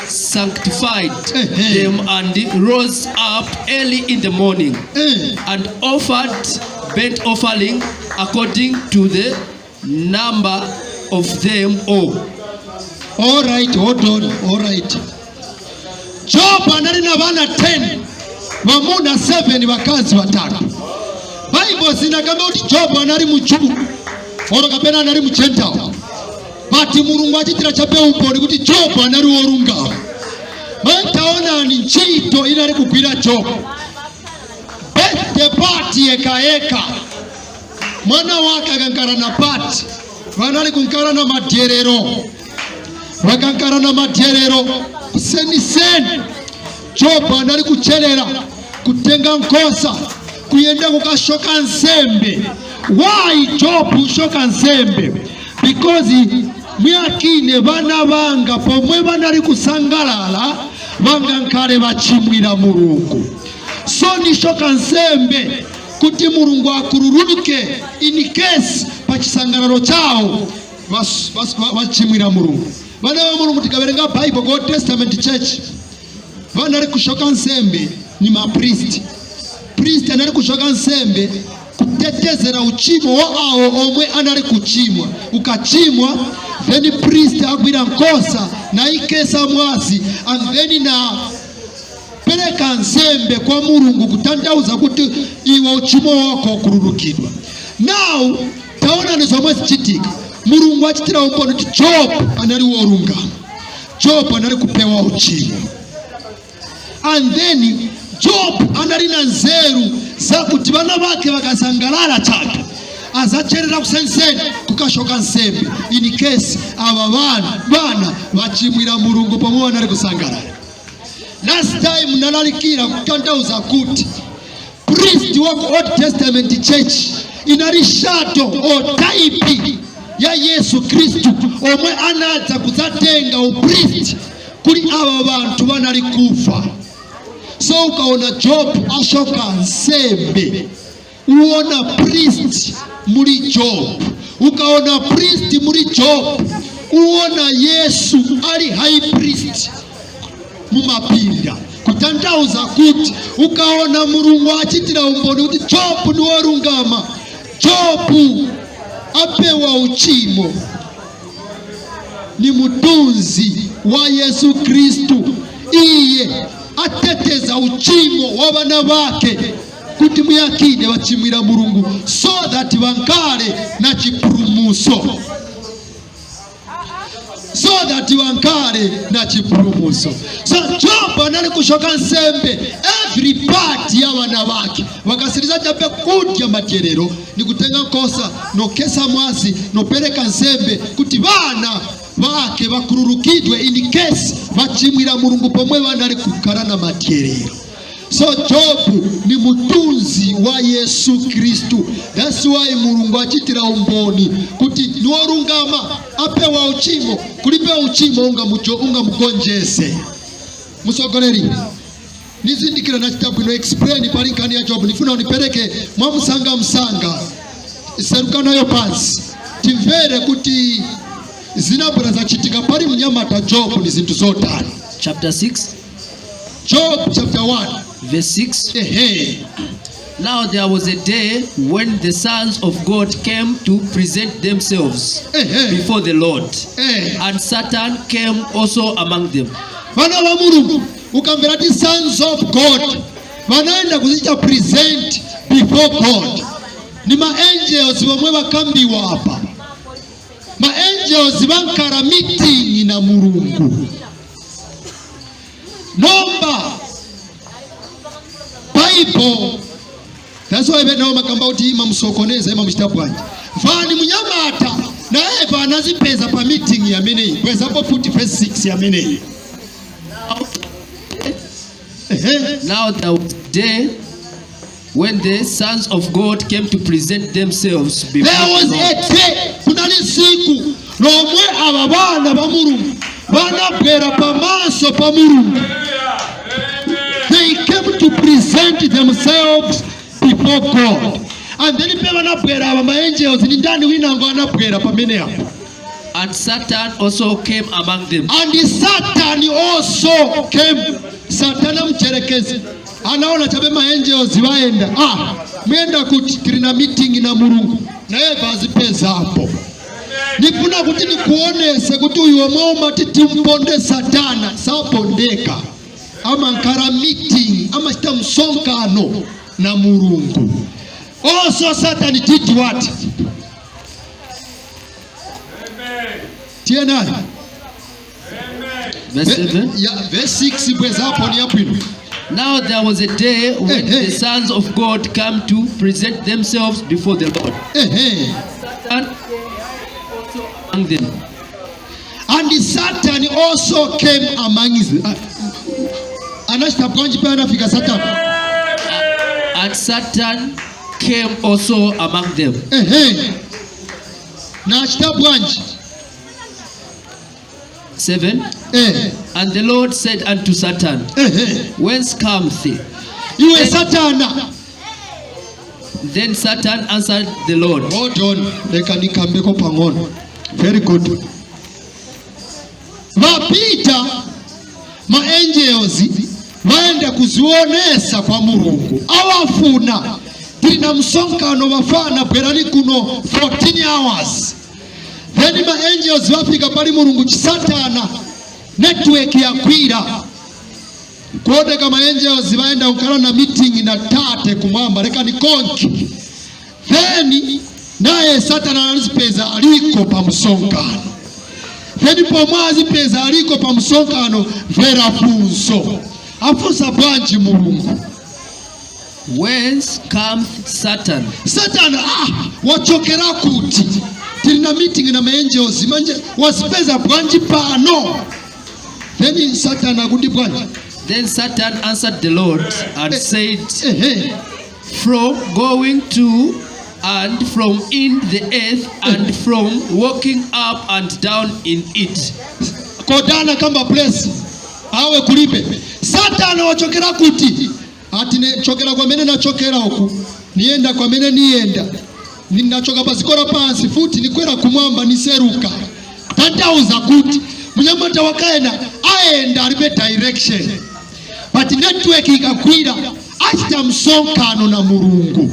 sanctified them and rose up early in the morning and offered burnt offering according to the number of them all. All right, hold on. All right. Job anali na vana 10, vamuna 7, vakazi vatatu. Bible sinakamba kuti Job anali muJew oro kapena anali muGentile, but Mulungu achitira chabe umboni kuti Job anali wolungama. Taonani ntchito inali kugwira Job. Birthday party yekayeka mwana wake akankala na party, vanali kunkala na madyerero, vakankala na madyerero kuseniseni. Job anali kucherera kutenga nkosa kuyenda kukashoka nsembe. Why Job kushoka nsembe? Because mwakine vana vanga pomwe vanali kusangalala vanga nkhale vachimwira Mulungu, so nishoka nsembe kuti Mulungu akhululuke in case pa chisangalalo chawo vachimwira Mulungu. Vana va Mulungu, tikaverenga Bible ku Old Testament Church, vanali kushoka nsembe ni mapriest. Priest anali kushoka nsembe kutetezera uchimo wa awo omwe anali kuchimwa. Ukachimwa, then priest agwira nkosa na ikesa mwazi and then na pereka nsembe kwa Mulungu, kutanthauza kuti iwe uchimo wako ukhululukidwa. Now taona ni zomwe zichitika. Mulungu achitira umboni kuti Job anali wolungama, Job anali kupewa uchimo. And then Job anali na nzeru zakuti vana vake vakasangalala chake azacherera kusenseni kukashoka nsembe in case ava vana vachimwira Mulungu pomwe vanali kusangalala. Last time nalalikira kutanthauza kuti priest wa ku Old Testament Church inali shadow or type ya Yesu Khristu omwe anadza kudzatenga upriest kuli ava vanthu vanali kufa. So ukaona Job ashoka nsembe, uona priest muli Job. Ukaona priest muli Job, uona Yesu ali high priest mumapinda. Kutanthauza kuti ukaona Mulungu achitira umboni kuti Jobu ni wolungama, Jobu apewa uchimo, ni mutunzi wa Yesu Kristu. Iye ateteza uchimo wa vana vake kuti muyakine vachimwira Mulungu, so that vankale na chipulumuso, so that wankale na chipulumuso. So Job anali kushoka nsembe every party ya vana vake. Vakasiriza chabe kudya madyerero, ni kutenga nkosa nokesa mwazi nopereka nsembe kuti vana vake vakhululukidwe in case vachimwira Mulungu pomwe vanali kukhala na madyerero. So Job ni mutunzi wa Yesu Kristu. That's why Mulungu achitira umboni kuti niworungama, apewa uchimo, kulipe uchimo unga mugonjese. Musogoleri, nizindikira na chitabu ino explain pali nkhani ya Job. Nifuna unipereke mwamusanga msanga, seruka nayo pansi, timvere kuti zinabwera zachitika pali mnyamata Job ni zinthu zotani. Chapter 6, Job chapter 1, verse 6. Ehe. Now there was a day when the sons of God came to present themselves Ehe. Before the Lord, and Satan came also among them. Vana va Mulungu, ukamvera ti sons of God vanaenda kuzicha present before God, ni maangels vomwe vakambiwa apa. Maangels vankara meeting na Mulungu. Nomba Bible, that's why venawo makamba kuti ima musokoneza, ima muchita bwanji. Vani munyamata naye vanazipeza pa meeting yameneyi. Bwezapo futi verse 6 yameneyi. Ehe. Now there was a day when the sons of God came to present themselves before There the was Lord. a day, kunali siku lomwe aba bana ba Mulungu banabwera pamaso pa Mulungu. They came to present themselves before God. And then pe banabwera aba maangels, ni ndani winango anabwera pamene apo? And Satan also came among them. And Satan also came. Satana mcherekezi anaona chabe maangels vaenda. Ah, muyenda kuti? Tiri na meeting na Mulungu. Naye vazipezapo. Nifuna kuti nikuonese kuti uyu omwe umati timponde Satana sapondeka, amankara meeting, amachita msonkano na Mulungu. Also Satan did what? Tiye nayo. Verse 7. Ya, verse 6, bwezapo ni yapwino. Now there was a day when Hey, hey. the sons of God came to present themselves before the Lord. Ehe. Satan also among them. And Satan also came among his. Anachita bwanji pe anafika Satan? And Satan came also among them. Ehe. Na achita bwanji? 7. Eh. And the Lord said unto Satan, Ehe. "Whence cometh thee?" Iwe Satana. Then Satan answered the Lord, Hold on, leka nikambeko pang'ono. Very good. Vapita maangels vaenda kuzionesa kwa Mulungu, awafuna, tili na msonkano, vafana bwerani kuno 14 hours. Then maangels vafika pali Mulungu, chisatana network yakwira kuoneka. Maangels vaenda kukhala na meeting na tate kumwamba, leka nikonki. Then naye Satana anazipeza aliko pa msonkano. Then pomwe azipeza aliko pa msonkano, mvera funso afunsa bwanji Mulungu? "Whence cometh Satan?" Satana, ah, wachokera kuti? Tili na meeting na maangels, manje wazipeza bwanji pano? Then Satana akuti bwanji? Then Satan answered the Lord and said, Ehe. "From going to and from in the earth and from walking up and down in it." Kodana kamba place awe kulibe. Satana wachokera kuti? Ati chokera kwamene nachokera uku, niyenda kwamene niyenda, ninachoka pazikora pansi, futi nikwera kumwamba, niseruka. Tanthauza kuti munyamata wakaenda aenda alibe direction, but network ikagwira achita msonkhano na Mulungu.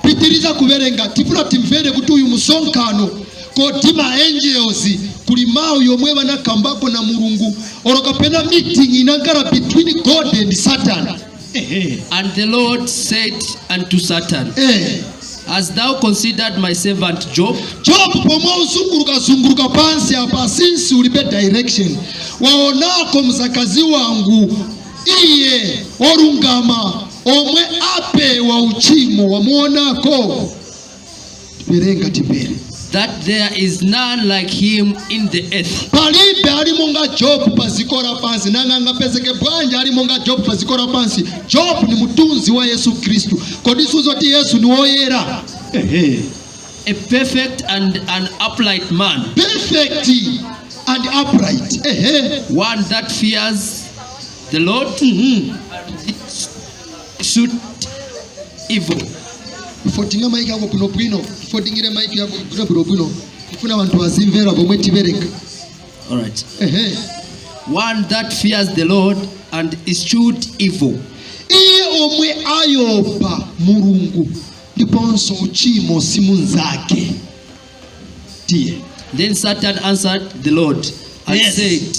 Pitiriza kuverenga, tifuna timvere kuti uyu msonkhano koti ma angels kuli mawu yomwe vanakambako na Mulungu, olo kapena meeting inangala between God and Satan. Ehe. And the Lord said unto Satan, "Hast thou considered my servant Job?" Job, pomwe uzunguluka zunguluka pansi apa, since ulibe direction, waonako mzakazi wangu iye olungama omwe apewa uchimo? Wamuonako? Tiperenga, tipere. That there is none like him in the earth. Palibe ali monga Job pa ziko lapansi. Nanga angapezeke bwanji ali monga Job pa ziko lapansi? Job ni mutunzi wa Yesu Kristu. Kodi suzoti Yesu ni woyera? Ehe. A perfect and an upright man, Perfect and upright, ehe. One that fears the Lord and escheweth evil. Fotinga maiki yako bwinobwino, fotingire maiki yako bwino bwinobwino, kufuna vantu vazimvera pomwe tiverenga. All right. Ehe. One that fears the Lord and escheweth evil. Iye omwe ayopa Mulungu ndiponso uchimo si munzake. Tiye. Then Satan answered the Lord and said,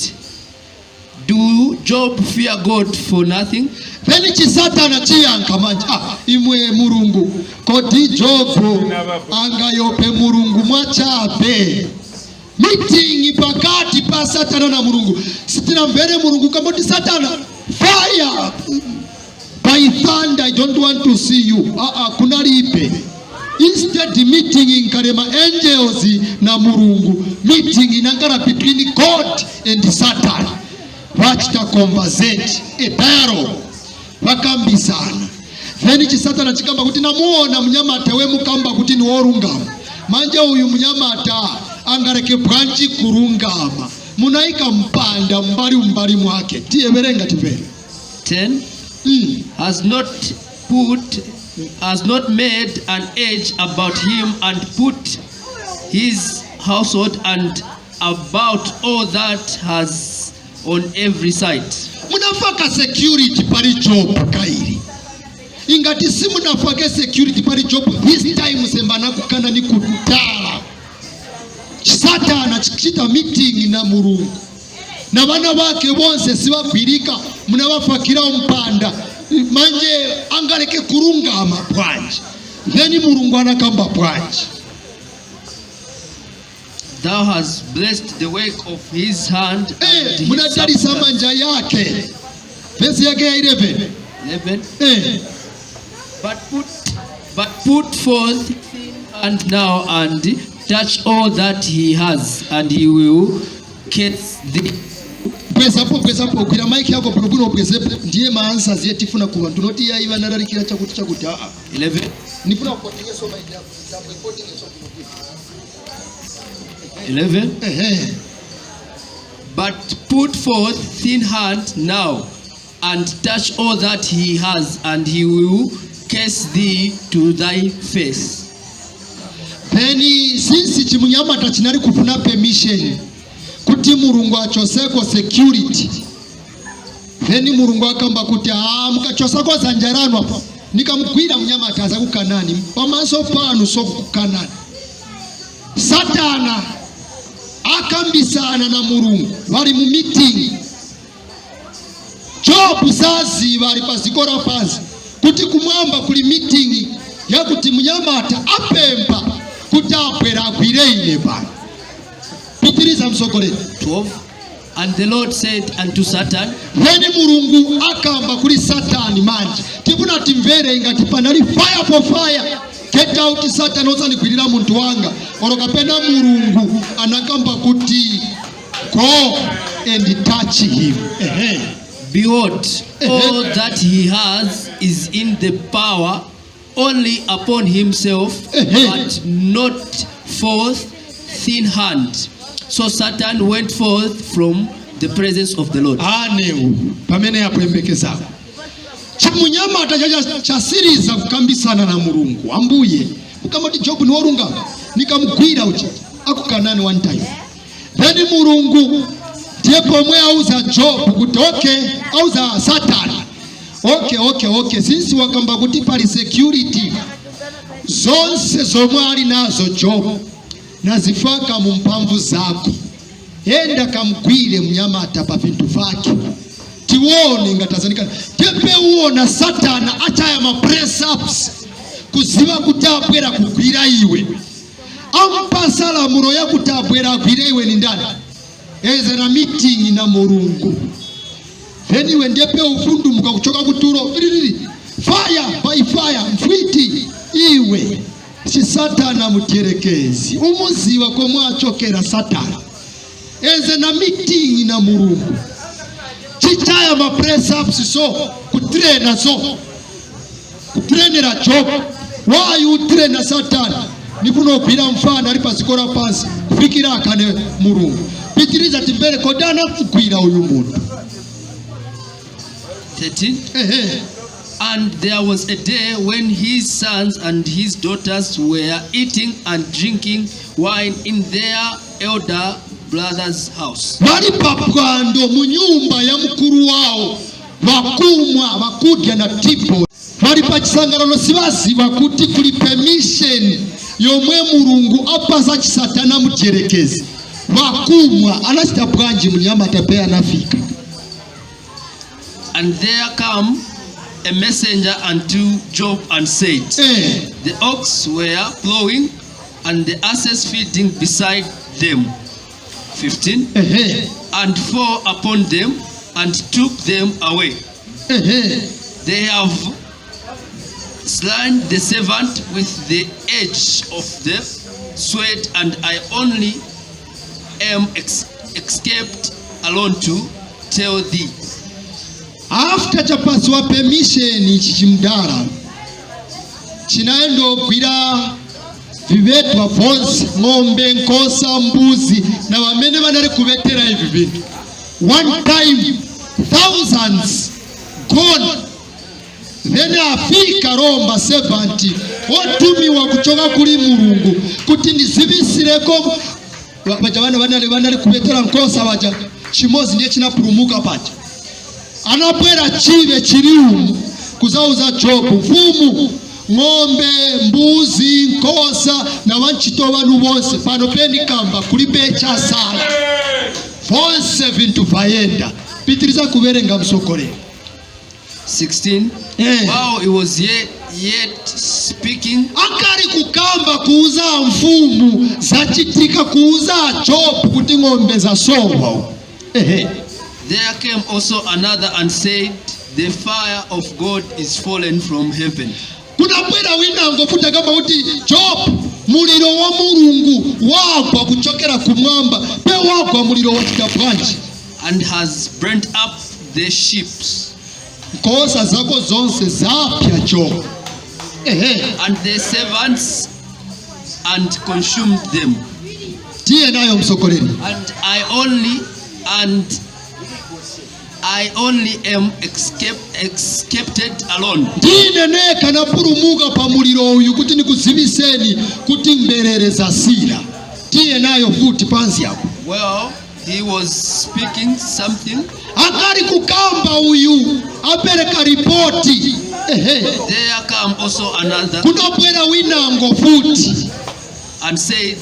"Do Job fear God for nothing?" Then chisatana chiyankha manje, "Ah, imwe Mulungu, kodi Jobu angayope Mulungu mwachabe?" Meeting pakati pa Satana na Mulungu. Sitinamvere Mulungu kamboti, "Satana, fire by thunder, I don't want to see you." Ah, ah, kunalibe. Instead, meeting inkalema angels na Mulungu. Meeting inankala between God and Satan. Vachita conversate, a dialogue, vakambisana. Then chisatana chikamba kuti, "Namuona munyamata wemukamba kuti ni wolungama. Manje uyu munyamata angaleke bwanji kulungama? Munayika mpanda mbali mbali mwake." Tiye, verenga timvere. 10 Has not made an hedge about him and put his household and about all that has on every side? Munafaka security pali Job kairi. Ingati simunafake security pali Job this time, sembana kukana ni kutala. Satana chichita meeting na Mulungu na vana vake bonse sivagwirika, munavafakira mpanda. Manje angaleke kulungama bwanji? Then Mulungu anakamba bwanji? Thou hast blessed the work of his hand and his Munadalisa substance. Manja yake. Vesi yake ya 11. 11 But put forth hand now and touch all that he has, and he will curse thee. Bwezapo, bwezapo, gwira maiki yako bwinobwino, bwezepo. Ndiye ma answers yetifuna ku bantu, noti yayi vanalalikira chakuti chakuti, aa. 11 Nifuna kukotingeso maiki yako zapo, ikotingeso bwinobwino. 11 Ehe. But put forth thine hand now and touch all that he has, and he will curse thee to thy face. Then since chimunyamata chinali kufuna permission kuti Mulungu achoseko security, then Mulungu akamba kuti, "Aa, mukachosako zanja lanu apa, nikamugwira munyamata aza kukanani pamaso panu." Sokukanani Satana akambisana na Mulungu, vali mu meeting. Jobu saziva, ali paziko lapansi, kuti kumwamba kuli meeting yakuti munyamata apempa kuti abwera agwire ine pano. Pitiriza, msogoleri. 12 And the Lord said unto Satan, Then Mulungu akamba kuli Satani. Manje tifuna timvere ngati panali fire for fire, "Get out, Satani, osandigwirira munthu wanga," olo kapena Mulungu anakamba kuti, "Go and touch him." Ehe. "Behold, all that he has is in the power only upon himself, but not forth thine hand." So Satan went forth from the presence of the Lord. Anewu pamene yapwembekezako chimunyamata chacha chasiriza kukambisana na Mulungu, "Ambuye, mukamati Jobu ni wolungama, nikamugwira uchi akukanani one time." Then Mulungu ndiye pomwe auza Jobu kuti, okay, auza Satani, Okay, since wakamba kuti pali security, zonse zomwe ali nazo Jobu nazifaka mu mphamvu zako. Enda kamgwire mnyamata pa vinthu vake, tiwone ngatazanikana." Tepe uwona Satana achaya ma press ups kuziva kuti abwera kugwira iwe. Ampasa lamulo yakuti abwera agwire iwe ni ndani? Eze na meeting na Mulungu. Then iwe ndiyepe ufundumuka kuchoka kutulo, firiri, fire by fire, mfwiti iwe. Chisatana mutyerekezi umuziwa komwe achokera Satana, enze na meeting na Mulungu, chichaya ma press ups, so kutrena, so kutrenera Job. Why you traina Satana? Nikunogwira mfana ali paziko pansi kufikira akane Mulungu. Pitiriza timvere, kodi anamugwira uyu munthu? 13. Ehe. And there was a day when his sons and his daughters were eating and drinking wine in their elder brother's house. Bali papwando mu nyumba ya mukuru wawo, vakumwa, vakudya na tipo, bali pa chisangalalo. Sibaziva kuti kuli permission yomwe Mulungu apasa chisatana mutyerekezi. Vakumwa, anachita bwanji munyamata pe anafika? And there come a messenger unto Job and said, The ox were plowing and the asses feeding beside them. 15. Ehe. And fall upon them and took them away. They have slain the servant with the edge of the sword, and I only am escaped alone to tell thee. After chapasiwa permission ichi chimdala chinaenda ogwira vivetwa vonse, ng'ombe, nkosa, mbuzi na vamene vanali kuvetera ivi vintu. One time thousands gone. Then afika romba servant wotumiwa kuchoka kuli Mulungu kuti ndizivisireko vaja vana vanali kuvetera nkosa vaja, chimozi ndiye chinapulumuka paja. Anabwera chive chiri umu kuzauza Jobu, mfumu, ng'ombe, mbuzi, nkosa na vanchito vanu vonse pano penikamba kulibe chasala, vonse vintu vayenda. Pitiriza kuverenga, msokolera. 16. While he was yet speaking, Akali kukamba kuuza mfumu zachitika, kuuza Jobu kuti ng'ombe zasowa. Ehe. There came also another and said, "The fire of God is fallen from heaven Kunabwera winango futi akamba kuti, Job, muliro wa Mulungu wagwa kuchokera kumwamba. Pe wagwa muliro wachita bwanji? And has burnt up the sheep Nkosa zako zonse zapya, Job. Ehe. And the servants and consumed them. Tiye nayo, msokoleni. And I only am escaped alone. Ndine neka napulumuka pa muliro uyu kuti ndikuziviseni kuti mberere zasira. Tiye nayo futi pansi apo. Well, he was speaking something. Akali kukamba uyu apereka ripoti. Ehe. There come also another Kunabwera winango futi and said,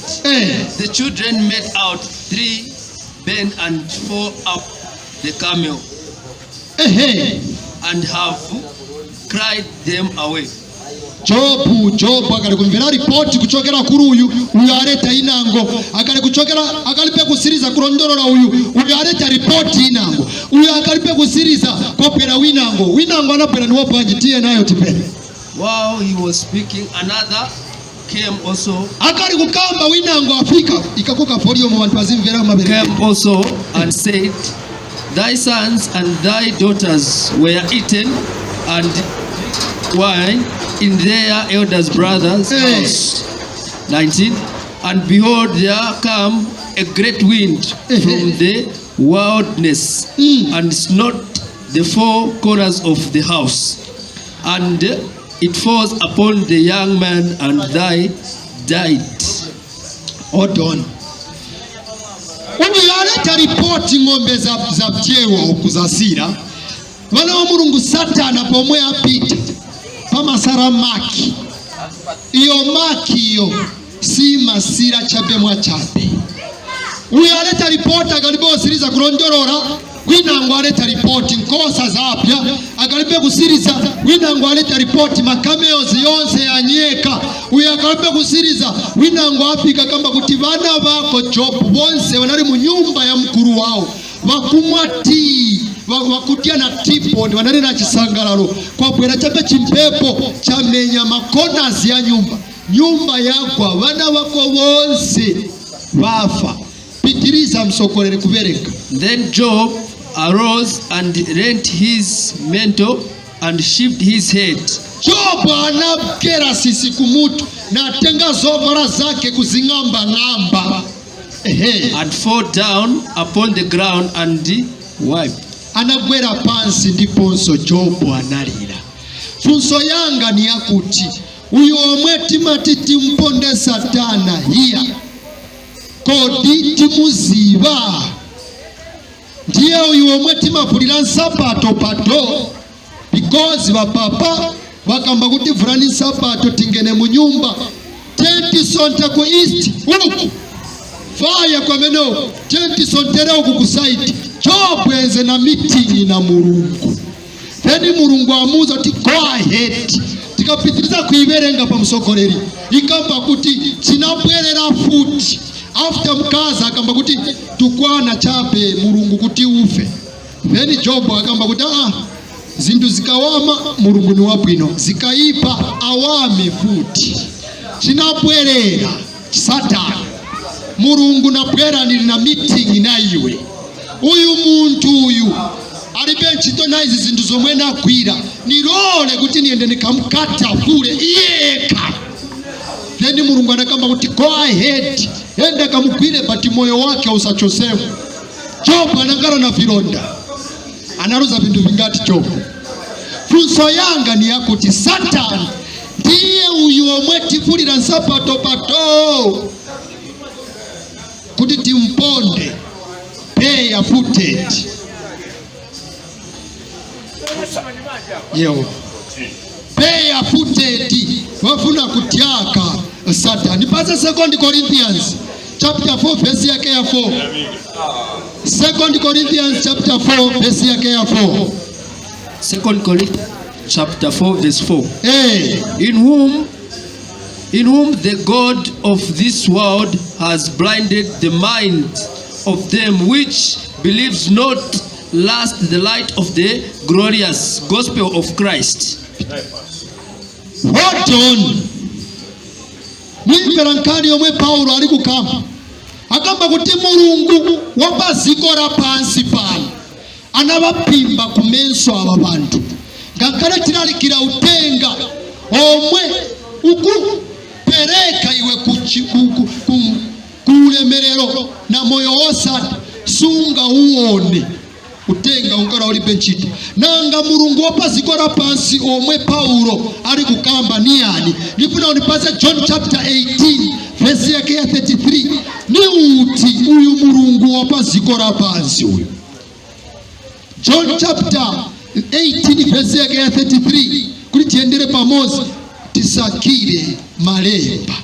"The children made out three ben and four up the camel and have carried them away." Jobu, Jobu akali kumvera ripoti kuchokera kuri uyu, uyu aleta inango, akali kuchokera, akalipe kusiriza kulondolola uyu, uyu aleta ripoti inango, uyu akalipe kusiriza kopera winango, winango anapera niwo bwanji? Tiye nayo tipere. While he was speaking, another came also Akali kukamba winango afika ikakoka volume bantu bazimvera mabere. Came also and said, "Thy sons and thy daughters were eaten and wine in their elders' brother's Hey. house." 19. And behold, there come a great wind from the wilderness and smote the four corners of the house. And it falls upon the young man, and they died. Hold on. Uyu aleta ripoti ng'ombe za pyewa okuzasira. Vana wa Mulungu, Satana pomwe apita pamasara mark. Iyo mark iyo si masira chabe mwa chabe. Uyu aleta ripoti akalibe osiriza kulondolora, winango aleta ripoti nkosa zapya. Akalibe kusiriza, winango aleta ripoti makameozi yonse yanyeka. Uyu akalibe kusiriza, winango afika kamba kuti vana vako Jobu bonse vanali mu nyumba ya mkulu wawo vakumwa tii, vakudya na teapot, vanali na chisangalalo, kwabwera chabe chimpepo chamenya makonazi ya nyumba. Nyumba yagwa, vana vako vonse vafa. Pitiriza, msokolere, kuverenga. Then Job arose and rent his mantle and shaved his head. Jobu anagera sisi kumutu natenga zovala zake kuzing'amba-ng'amba. Ehe. And fall down upon the ground and wept. Anagwera pansi ndiponso Jobu analira. Funso yanga ni yakuti uyu omwe timati timponde Satana hiya, kodi timuziva? Ndiye uyu omwe timavulira nsapato pato because vapapa vakamba kuti vulani nsapato tingene mu nyumba. Tentisonte ku east uku, faya kwameneko, tentisontere uku ku side. Jobu enze na meeting na Mulungu, then Mulungu amuuza kuti, "Go ahead." Tikapitiriza kuiverenga pamusogoleri, ikamba kuti chinabwerera futi after mkazi akamba kuti tukwana chabe Mulungu kuti ufe. Then Jobu akamba kuti, "Aa, zinthu zikawama Mulungu ni wabwino, zikaipa awame futi." Chinabwerera Satana, "Mulungu, nabwera, ndili na meeting na iwe. Uyu munthu uyu alibe ntchito na izi zinthu zomwe nagwira, nilole kuti niyende nikamukatafule iyekha." Then Mulungu anakamba kuti, "Go ahead, enda kamugwire, but moyo wake usachosemo." Jobu anangala na vilonda. Analuza vinthu vingati Jobu? Funso yanga ni yakuti Satani ndiye uyu omwe tivulira nsapato pato kuti timponde barefooted yo, barefooted, wafuna kutyaka Satani. Pase Second Corinthians chapter 4 verse yake ya 4. Second Corinthians chapter 4 verse yake ya 4. Second Corinthians chapter 4 verse 4. Hey. In whom the God of this world has blinded the mind of them which believes not, lest the light of the glorious gospel of Christ. Hold on. Mwimvera nkhani yomwe Paulo ali kukamba. Akamba kuti mulungu wa paziko la pansi pano anavaphimba kumenso ava bantu, ngakhale tilalikira utenga omwe ukupereka iwe ku ulemerero na moyo wosatha, sunga uwone utenga unkala ulibe ntchito. Nanga mulungu wa paziko la pansi omwe Paulo ali kukamba ni yani? Ndifuna unipase John chapter 18 verse yake ya 33. Ni uti uyu mulungu wa paziko la pansi uyu? John chapter 18 verse yake ya 33, kuti tiyendere pamodzi, tisakire malemba.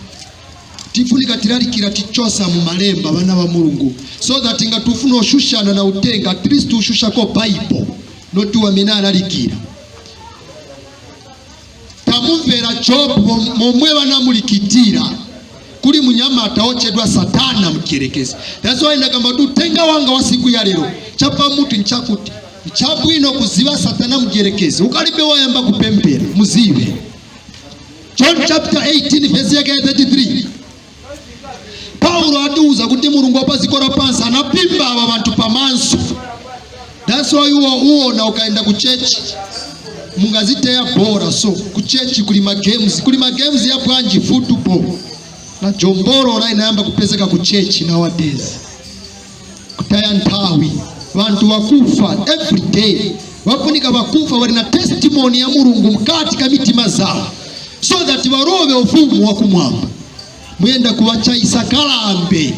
Tifunika tilalikira tichosa mu malemba, vana va Mulungu, so that nga tufuna oshushana na utenga, at least ushushako Bible, not wamene alalikira. Tamumvera Jobu momwe vanamulikitira kuli munyamata ochedwa Satana mkirekezi. That's why ndakamba kuti utenga wanga wa siku ya lero chapamutu nchakuti nchabwino kuziva Satana mkirekezi ukalibe wayamba kupempera. Muzive John chapter 18 verse yake ya 33. Paulo atiuza kuti mulungu wa paziko la pansi anapimba ava bantu pamanso. That's why uwo uwona ukaenda ku church mungaziteya bora. So ku church kuli ma games, kuli ma games ya bwanji, football na jomboro la inayamba kupezeka ku church nowadays. Kutaya nthawi, vantu vakufa every day, vafunika vakufa vali na testimony ya Mulungu mkati ka mitima zawo so that varove ufumu wa kumwamba. Muyenda kuvachaisa kalambe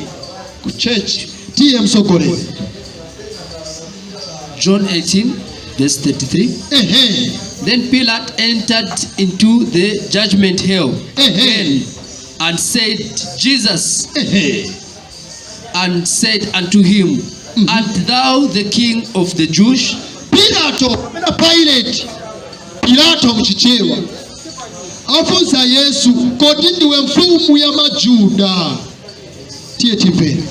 ku church. Tiye, msogolezi. John 18 verse 33. Ehe. Then Pilate entered into the judgment hall again and said, Jesus, ehe and said unto him, "Art thou the king of the Jews?" Pilato na Pilate, Pilato mchichewa, afunsa Yesu, "Kodi ndiwe mfumu ya Majuda?" Tiye timvere.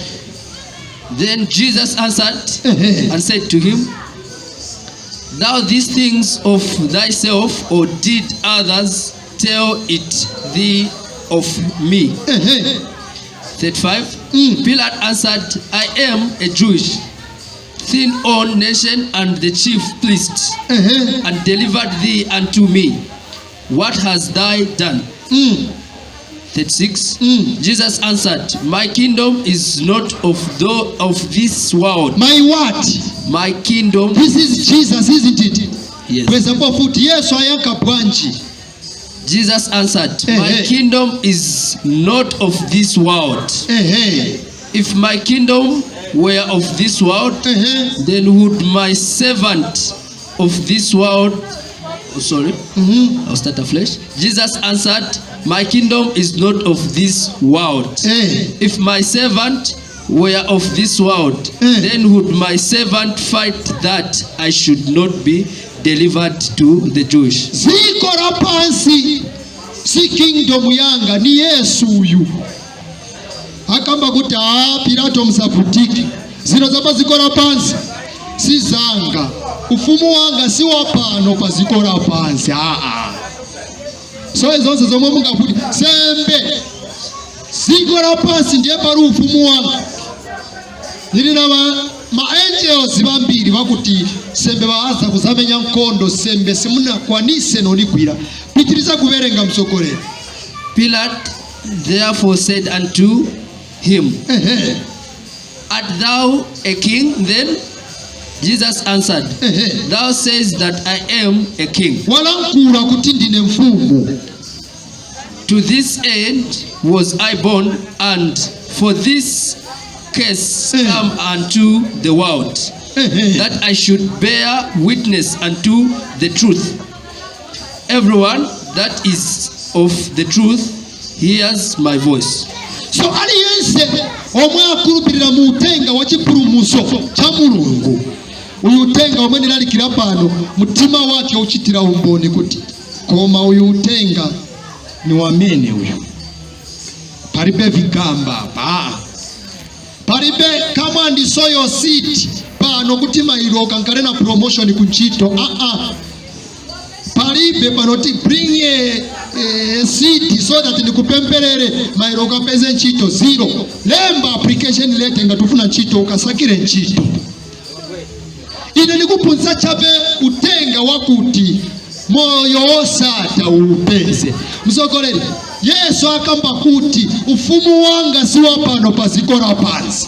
Then Jesus answered Ehe. And said to him, "Thou these things of thyself, or did others tell it thee?" of me? Ehe. 35. Pilate answered, I am a Jewish, thine own nation and the chief priests, Ehe. and delivered thee unto me. What hast thou done? 36. Jesus answered, My kingdom is not of this world. My what? My kingdom. This is Jesus, isn't it? Yes. Bwezapo futi Yesu ayanka bwanji. Jesus answered, Eh, My eh. kingdom is not of this world. Ehe. If my kingdom were of this world, Ehe. then would my servant of this world, oh, sorry, I'll start afresh. Jesus answered, My kingdom is not of this world. Eh. If my servant were of this world, Eh. then would my servant fight that I should not be delivered to the Jewish? Ziko la pansi si kingdom yanga ni Yesu uyu. Akamba kuti a Pilato msavutike, zino za ziko la pansi si zanga, ufumu wanga si wa pano pa ziko la pansi. Aa, so zonse zomwe mungavuti sembe ziko la pansi ndiye pali ufumu wanga. Nili na ma angels bambiri bakuti sembe baaza kuzamenya nkondo, sembe simunakwanise noligwira. Pitiriza kuverenga, msokolera. Pilate therefore said unto him, Ehe. Art thou a king then? Jesus answered, Ehe. Thou sayest that I am a king. Walankhula kuti ndine mfumu. To this end was I born, and for this cause come unto the world, Ehe. that I should bear witness unto the truth. Everyone that is of the truth hears my voice. So aliyense omwe akhulupirira mu utenga wa chipulumutso cha Mulungu, uyu utenga omwe ndilalikira pano, mtima wake uchitira umboni kuti koma uyu utenga ni wamene uyu, palibe vigamba apa, palibe come and sow your seed pano kuti mailo kankale na promotion kuntchito. Aa, palibe panoti bring a seed so that ndikupemperere mailo ukapeze ntchito. Zero. Lemba application letter ngati ufuna ntchito, ukasakire ntchito. Ine ndikuphunzitsa chabe utenga wakuti moyo wosatha uupeze. Msogoleri, Yesu akamba kuti ufumu wanga si wa pano pa ziko la pansi.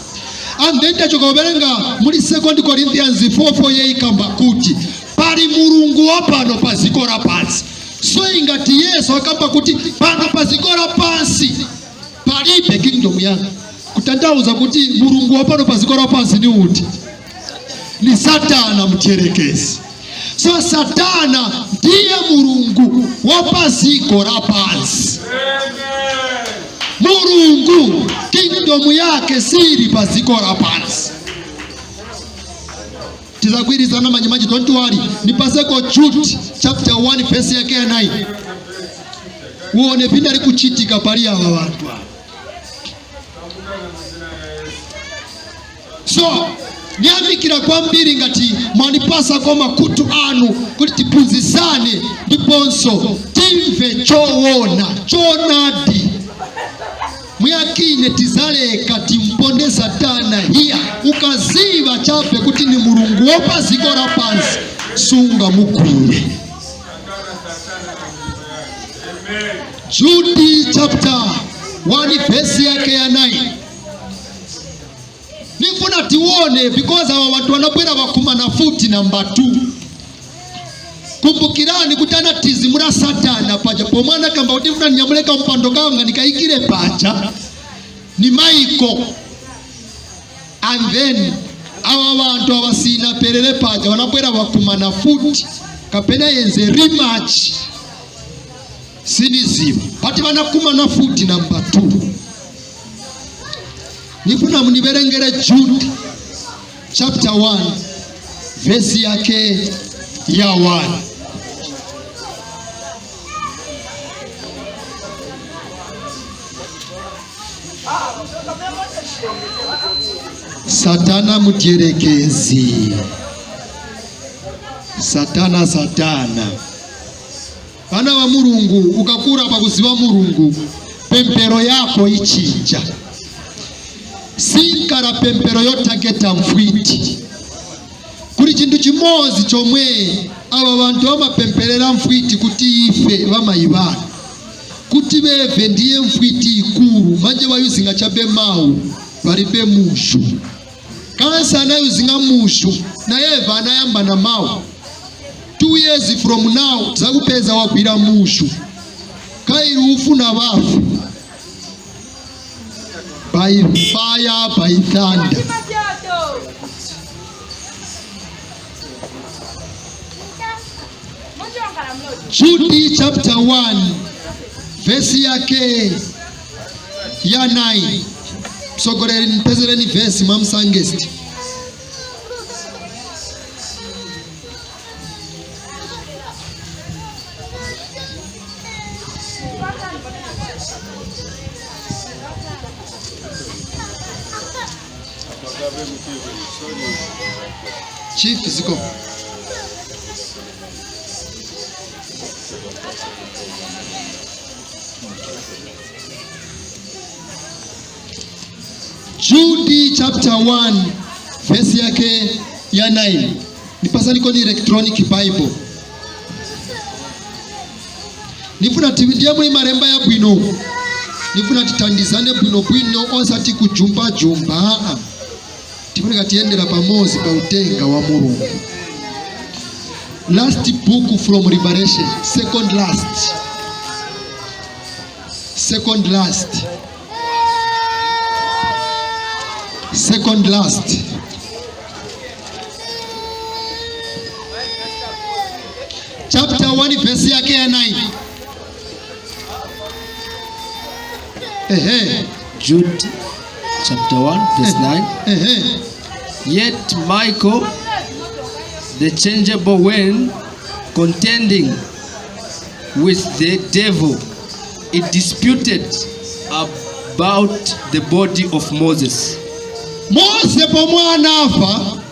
And then tachoka kuverenga muli 2 Corinthians 4:4, yeikamba kuti pali mulungu wa pano pa ziko la pansi. So ingati Yesu akamba kuti pano pa ziko la pansi palibe kingdom yanga, kutanthauza kuti mulungu wa pano pa ziko la pansi ni uti? Ni Satana mtyerekezi. So Satana ndiye mulungu wa paziko la pansi. Mulungu kingdom yake sili paziko la pansi. Tizagwirizana manyimanji, don't worry. Nipaseko Jude chapter 1 verse yake ya 9, uone vindali kuchitika pali ava vantu ava. So niyamikira kwambiri ngati mwanipasako makutu anu kuti tiphunzisane ndiponso timve choona choonadi. Mwiyakine tizaleka timponde Satana hiya. Ukaziva chape kuti ni mulungu wopaziko la pansi, sunga mugwire. Jude chapter 1 verse yake ya 9, nifuna tione because awa watu wanabwera wakumana futi namba 2. Kumbukirani kuti anatizimura Satana paja pomwe anakamba kuti mfuna ninyamuleka mpando kanga nikayikire paja ni Michael. And then awa vantu avasina perere paja vanabwera vakumana futi, kapena yenze rematch, siniziva, pati vanakumana futi namba 2. Nifuna muniverengere Jude chapter 1 verse yake ya 1. Satana mutyerekezi, Satana, Satana. Vana va Mulungu, ukakura pakuziva Mulungu. Pempero yako ichinja, sinkala pempero yotargeta mfwiti. Kuli chinthu chimodzi chomwe ava vantu vamapemperera mfwiti kuti ife vamayivana kuti veve ndiye mfwiti ikulu. Manje vayuzinga chabe mawu, valibe mushu. Kansa anayuzinga mushu, nayeva anayamba na mawu. 2 years from now tizakupeza wagwira mushu kaili ufuna vafu by fire, by thunder. Jude chapter 1, vesi yake ya 9. Msogoleri, mpezereni vesi mwamsangesti. Chief ziko. Jude chapter 1, verse yake ya 9. Nipasa niko ni electronic Bible. Nifuna ndiye muli malemba ya bwino. Nifuna titandizane bwino bwino, osati kujumba jumba. Aa. Tifunika tiyendera pamozi pa utenga wa Mulungu. Last book from Revelation, second last. Second last. Second last. Chapter 1, verse yake ya 9. Ehe. Jude chapter 1, verse 9. Ehe. Yet Michael, the changeable, when contending with the devil, it disputed about the body of Moses. Mose pomwe anafa,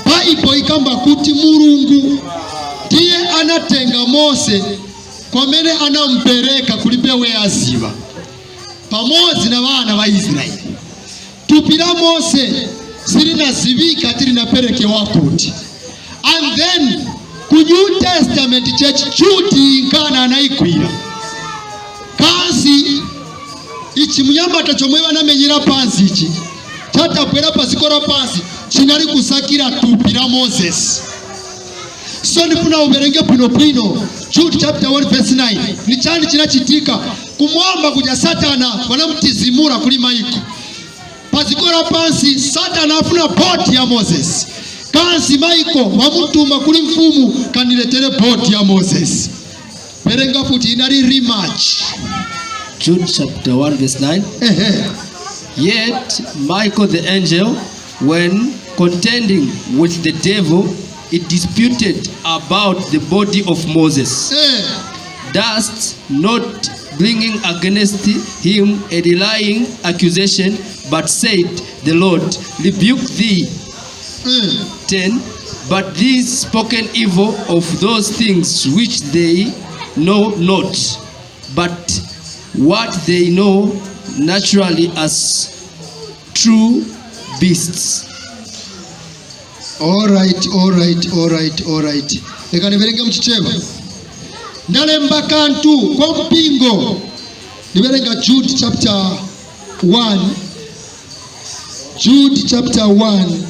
Baibo ikamba kuti Mulungu ndiye anatenga Mose kwamene anampereka kulibe weyaziva pamodzi na vana va Israeli. Tupi la Mose silinazivika tilinaperekewa kuti. And then ku New Testament Church, Jude inkana anayigwira kansi ichi munyamata chomwe vanamenyera pansi, ichi chatabwera paziko la pansi chinali kusakira tupi la Moses. So ndifuna uverenge bwinobwino Jude chapter 1 verse 9. Ni chani chinachitika kumwamba kuja? Satana vanamutizimura kuli maiko paziko la pansi. Satana afuna body ya Moses. Kansi maiko vamutuma kuli mfumu, "Kaniletere body ya Moses." Verenga futi, inali rematch. Jude chapter 1, verse 9. Ehe. Yet Michael the angel, when contending with the devil, it disputed about the body of Moses, durst not bringing against him a lying accusation, but said, "The Lord rebuke thee." 10. But these spoken evil of those things which they know not, but what they know naturally as true beasts. Alright, alright, alright, alright. Leka niverenge mchichewa. Ndalemba kantu kwa mpingo. Niverenga Jude chapter 1, Jude chapter 1,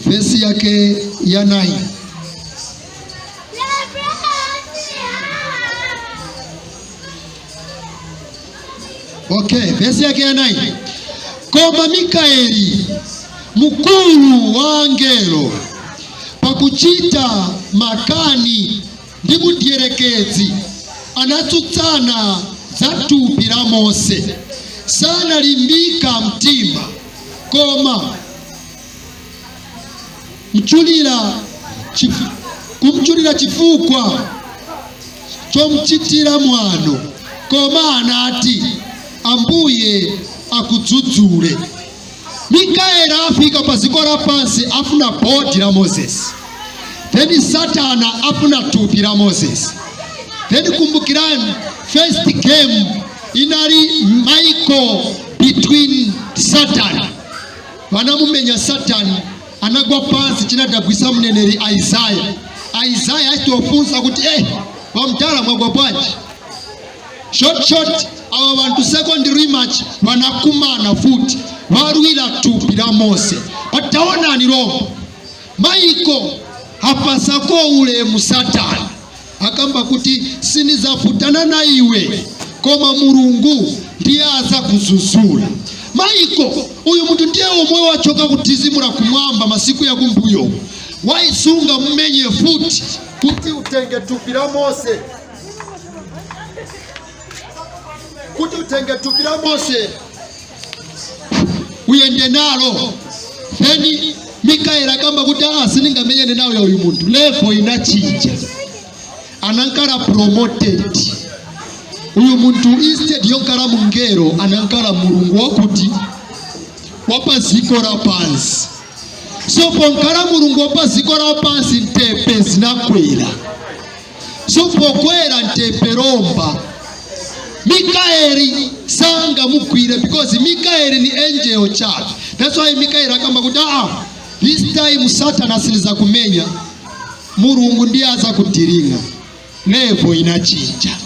verse yake ya 9. Okay, verse yake ya 9. Koma Mikaeli mkulu wa angelo, pakuchita makani ndi mudierekezi, anatsutsana za thupi la Mose, sanalimbika mtima, koma kumchulira chifukwa chomuchitira mwano, koma anati, "Ambuye akudzudzule." Mikaeli afika pa dziko lapansi, afuna body la Moses. Then Satana afuna thupi la Moses. Then kumbukirani, first game Inali Michael between Satan. Vanamumenya Satan, anagwa pansi. Chinadabwisa mneneri Isaya. Isaya achitofunsa kuti, "Vamtala, mwagwa bwanji?" Short short, ava vantu second rematch vanakumana futi, varwira tupi la Mose. Pataonani lombo Michael hapasako ulemu Satani, akamba kuti, "Sinizafutana na iwe, koma Mulungu ndiye aza kuzuzula." Michael uyu munthu ndiye omwe wachoka kutizimula kumwamba masiku yakumbuyo. Waisunga mmenye futi kuti utenge tupi la Mose, kuti utenge tupi la Mose uyende nalo. Then Mikaeli akamba kuti, "Ah, siningamenyane nawe uyu munthu." Level inachinja, anankala promoted uyu munthu. Instead yonkala mungelo, anankala mulungu wakuti wapaziko la pansi. So ponkala mulungu wapaziko la pansi, ntepe zinakwera. So pokwera ntepe lomba, Mikaeli sanga mugwire, because Mikaeli ni angel chabe. That's why Mikaeli akamba kuti, "Aa, this time Satan asiliza kumenya, Mulungu ndiye aza kudiringa." Level inachinja.